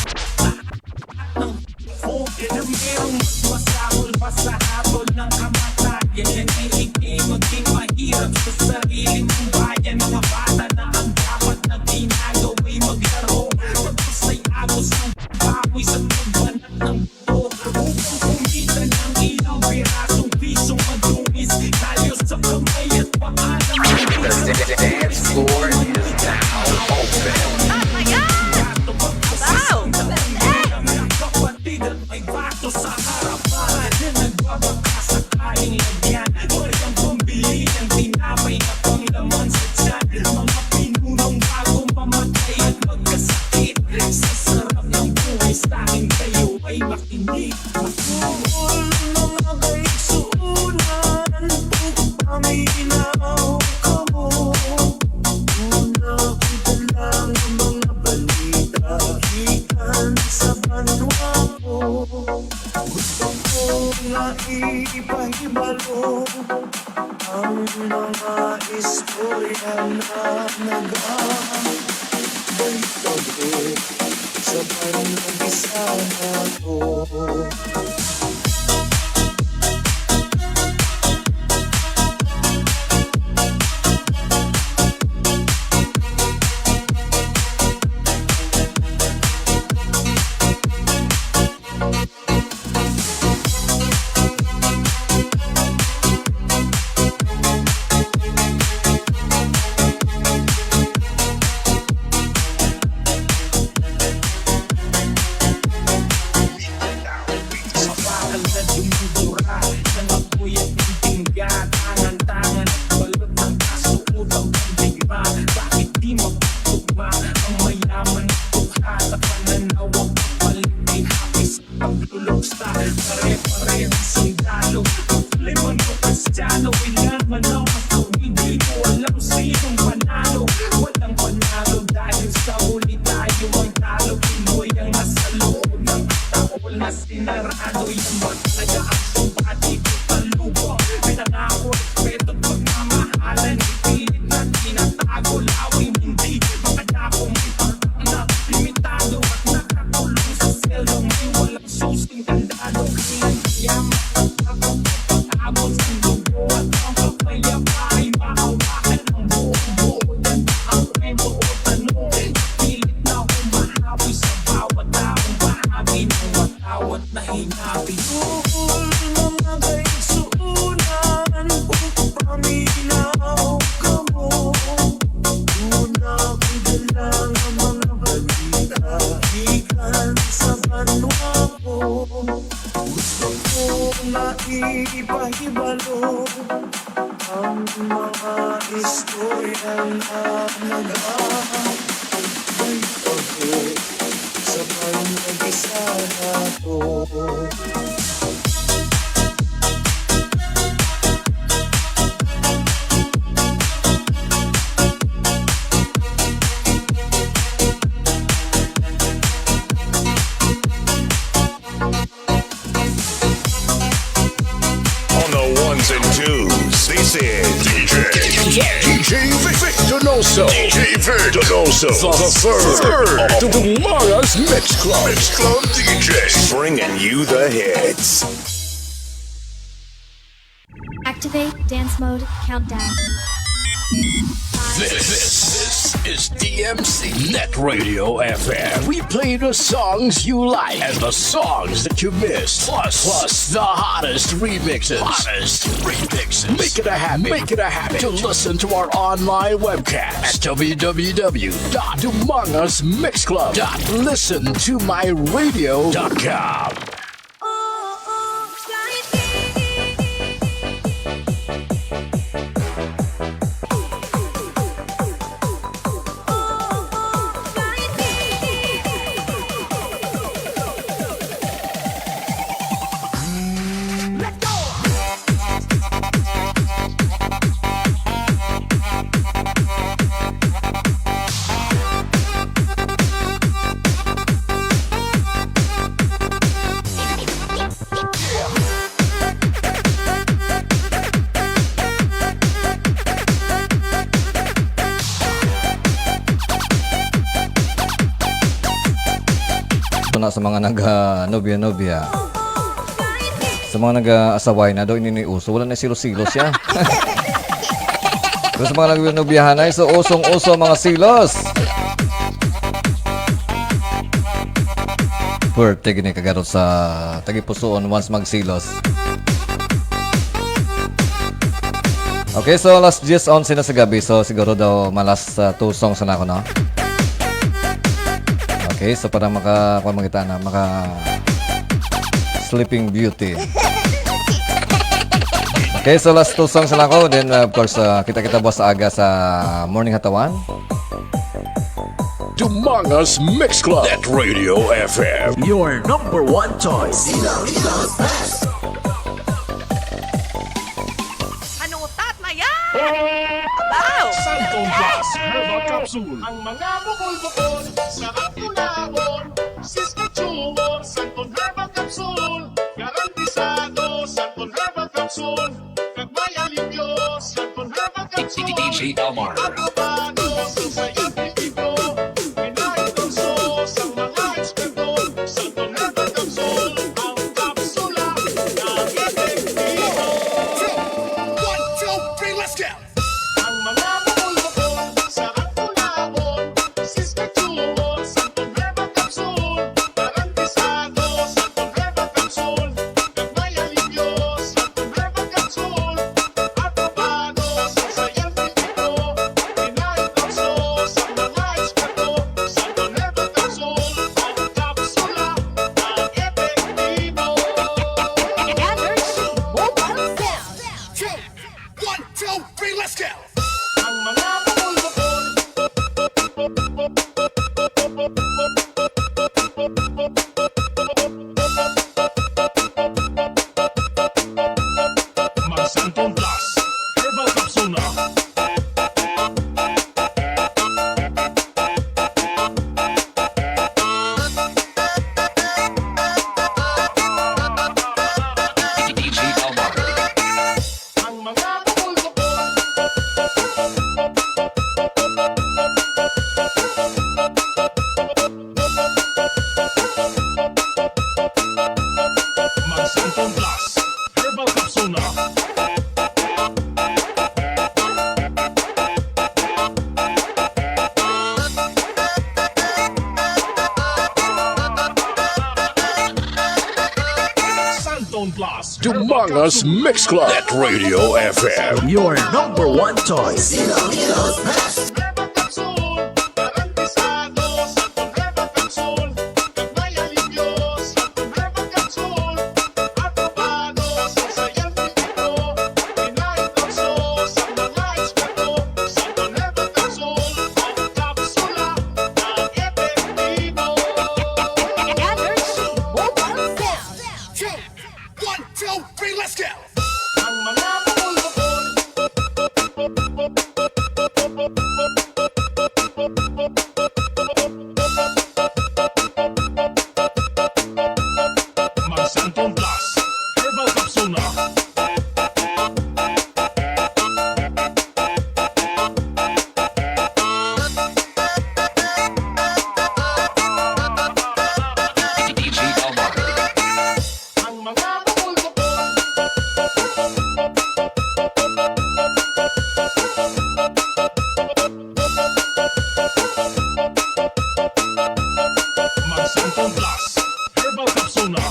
Okay na merong mas masahol pa sa habol ng kamatayan. Yan ay hindi maging mahirap sa sarili mong bayan. Mga bata na ang dapat na ginagawa'y maglaro. Magpasay agos ng baboy sa pagbanat ng buto upang kumita ng ilang pirasong pisong madungis. Kalyo sa kamay at paalam ng The dance floor is now open. Oh my God! Wow! Kapatid at may bato sa harapan na nagbabaka sakaling lagyan. Walang pambili ng tinapay na panglaman sa tiyan. Mga pinunong bago mamatay at magkasakit sa sarap ng buhay. Sa akin kayo ay makinig. Mga kaigsuonan, ug paminaw kamo. Una ko dala nga mga balita gikan sa banwa ko. Gusto ko nga ipahibalo ang mga istorya na nagabalitabo sa banwa nga isa na ko. Mapakal na dumudura ng apoy at ng tingga. Tangan-tangan at balot ng kasuot ang pandigma. Bakit di magtugma ang mayaman at tukha? Sa pananaw ang kapalit ay hapis. Pagluluksa, pare-pareho sundalo. Muslim man o Kristiyano, ilan man ang makawin, di ko alam sinong panalo. Walang panalo dahil sa huli tayo ang talo. Pinoy ang nasa loob ng taol na sinarado. Yung mga taga-aksyon, pati ko talubong. Pinangako, respeto at pagmamahalan. Ipilit na tinatago, lawing hindi makadako. May pagkakana, limitado at nakakulong sa selda. May walang susing kandado. Kailan kaya makapagpatapos ang dugo at ang kapayapaan? Mahawakan ang buong buo. Yan ba ang kwento o tanong? Pilit na humahawi sa bawat taong bahagi ng matawat na hinabi. Duol, mga kaigsuonan, ug paminaw kamo. Una ko dala nga mga balita gikan sa banwa ko. Gusto ko nga ipahibalo ang mga istorya nga nagabalitabo sa banwa nga On the ones and twos, this is D J, D J Vic, Vic Donoso. D J Vic Donoso, the, the third of the Dumangas Mix Club. Mix Club D Js, bringing you the hits. Activate dance mode countdown. This, this is D M C Net Radio F M. We play the songs you like and the songs that you missed, plus, plus the hottest remixes. Hottest remixes. Make it a habit. Make it a habit to listen to our online webcast at w w w dot dumangas mix club dot listen to my radio dot com. Ito na sa mga nag, ah, nobya-nobya. Sa mga nag-aasaway na daw, ini ni uso. Wala na silos-silos siya. Pero sa mga nag-nobyahan ay, so usong-uso ang mga silos. Pwerte gini kagarot sa tagipusoon once magsilos. Okay, so alas diyes onse na sa gabi, so siguro daw malas, ah, two songs na ako, no? Okay, so para maka, kuwan, magita na, maka Sleeping Beauty. Okay, so last two songs na ako. Then, uh, of course, uh, kita-kita buwas sa aga sa Morning Hatawan. Dumangas Mix Club at Radio F M. Your number one choice. Ano tat na yan? Abaw! Santon Plus Herbal Capsule. Ang mga bukol-bukol, sarap tulawon. Saskatchewan, Santon Herbal Capsule. Garantisado, Santon Herbal Capsule. Kag may alibyo, Santon Herbal Capsule. D J Elmar. Aprobado sa scientific. Energy Mobile Sound. Check. One, two, three, let's go. Ang mga bukol-bukol. Mag Santon Plus Herbal Capsule na. D J Elmar. Ang mga bukol-bukol. Mag Santon Plus Herbal Capsule na. Santon Plus Dumangas Mix Club at Radio F M. Your number one choice. Energy Mobile Sound. Santon Plus Herbal Capsule na.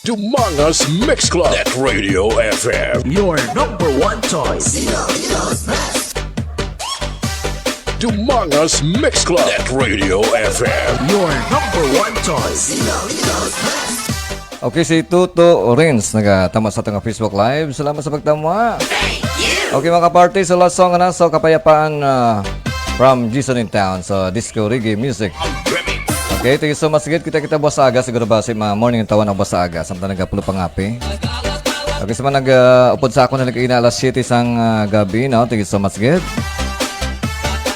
Dumangas Mix Club at Radio F M. Your number one choice. Dumangas Mix Club at Radio F M. Your number one choice. Okay, si Tuto Rins nagatama sa atong Facebook Live. Salamat sa pagtama. Okay, mga kaparty, sa last song na sa Kapayapaan, ah, from Jason in Town sa Disco Reggae Music. Okay, thank you so much, Gid. Kita-kita buwas sa aga. Siguro ba si ma morning ang tawa na buwas sa aga? Samtang nagapulo pangapi. Okay, sa mga nag, ah, upod sa ako na nag-ina alas siyete sang, ah, gabi, no? Thank you so much, Gid.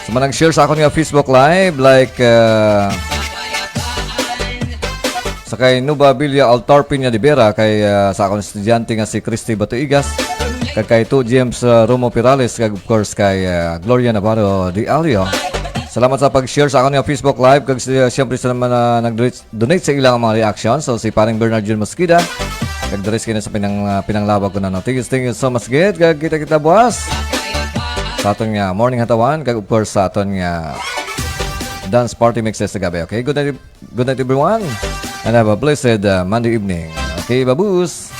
Sa mga nag-share sa akon nga Facebook Live, like, ah, sa kay Nuba Villa Altar Piña de Vera, kay, ah, sa akon estudyante nga si Christy Batuigas, kag kay Tu James, ah, Romo Perales, kag of course kay, ah, Gloria Navarro de Alio. Salamat sa pag-share sa akon nga Facebook Live, kag si-, siyempre sa mga nag-donate, donate sa ilang mga reaction. So, si Paring Bernard Jun Mosqueda, kag diri sa kina sa pinang-, ah, pinanglawag ko na, no? Thank you, thank you so much, Gid. Kag kita-kita buwas sa aton nga morning hatawan, kag of course sa aton nga dance party mixes sa gabi, okay? Good night, good night, everyone, and have a blessed, uh, Monday evening. Okay, babus!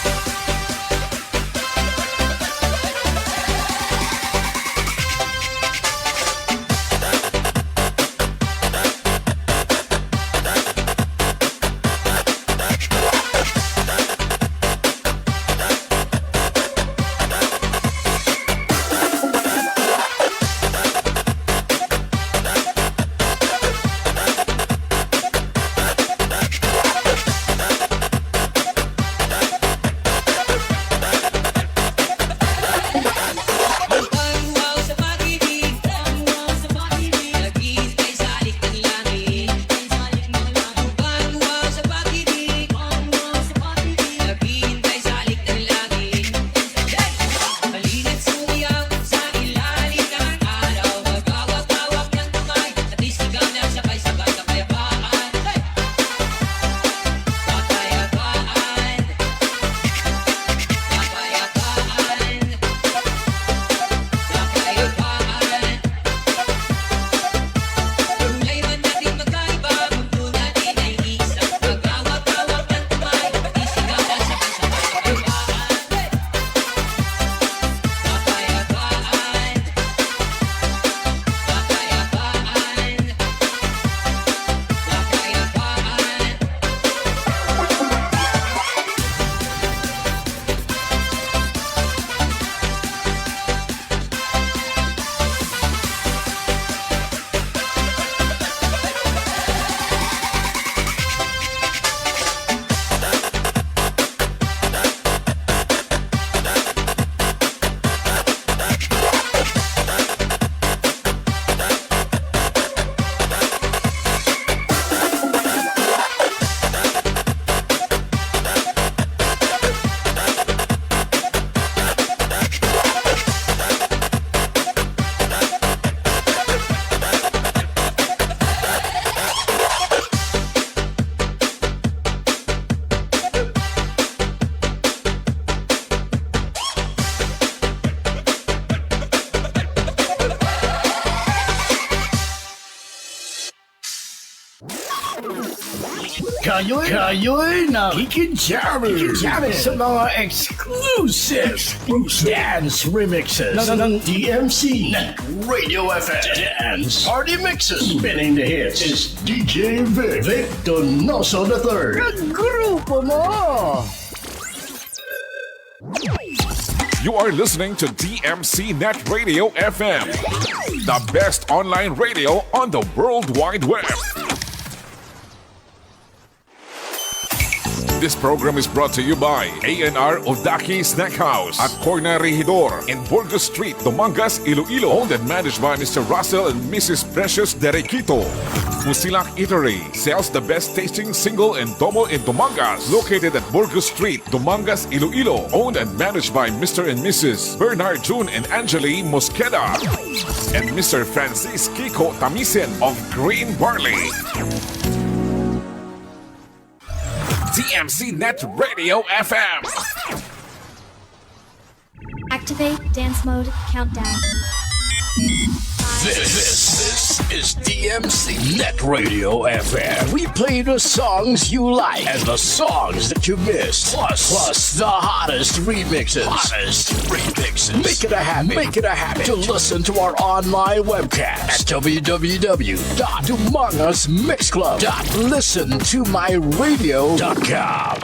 Kayo'y, kayo'y nakikijamming, nakikijamming sa mga exclusive, exclusive dance remixes ng, ng D M C Net Radio F M. Dance Party Mixes. Spinning the hits is D J Vic, Vic Donoso the third. Kagrupo mo! You are listening to D M C Net Radio F M, the best online radio on the World Wide Web. This program is brought to you by A N R Odaki Snack House at Corner Regidor in Burgos Street, Dumangas, Iloilo. Owned and managed by Mister Russell and Missus Precious Derequito. Musilak Eatery sells the best tasting single and double in Dumangas. Located at Burgos Street, Dumangas, Iloilo. Owned and managed by Mister and Missus Bernard June and Angeli Mosqueda and Mister Francis Kiko Tamisen of Green Barley. D M C Net Radio F M. Activate dance mode countdown. This, this, this is D M C Net Radio F M. We play the songs you like and the songs that you missed. Plus, plus the hottest remixes. Hottest remixes. Make it a habit. Make it a habit to listen to our online webcast at w w w dot dumangas mix club dot listen to my radio dot com.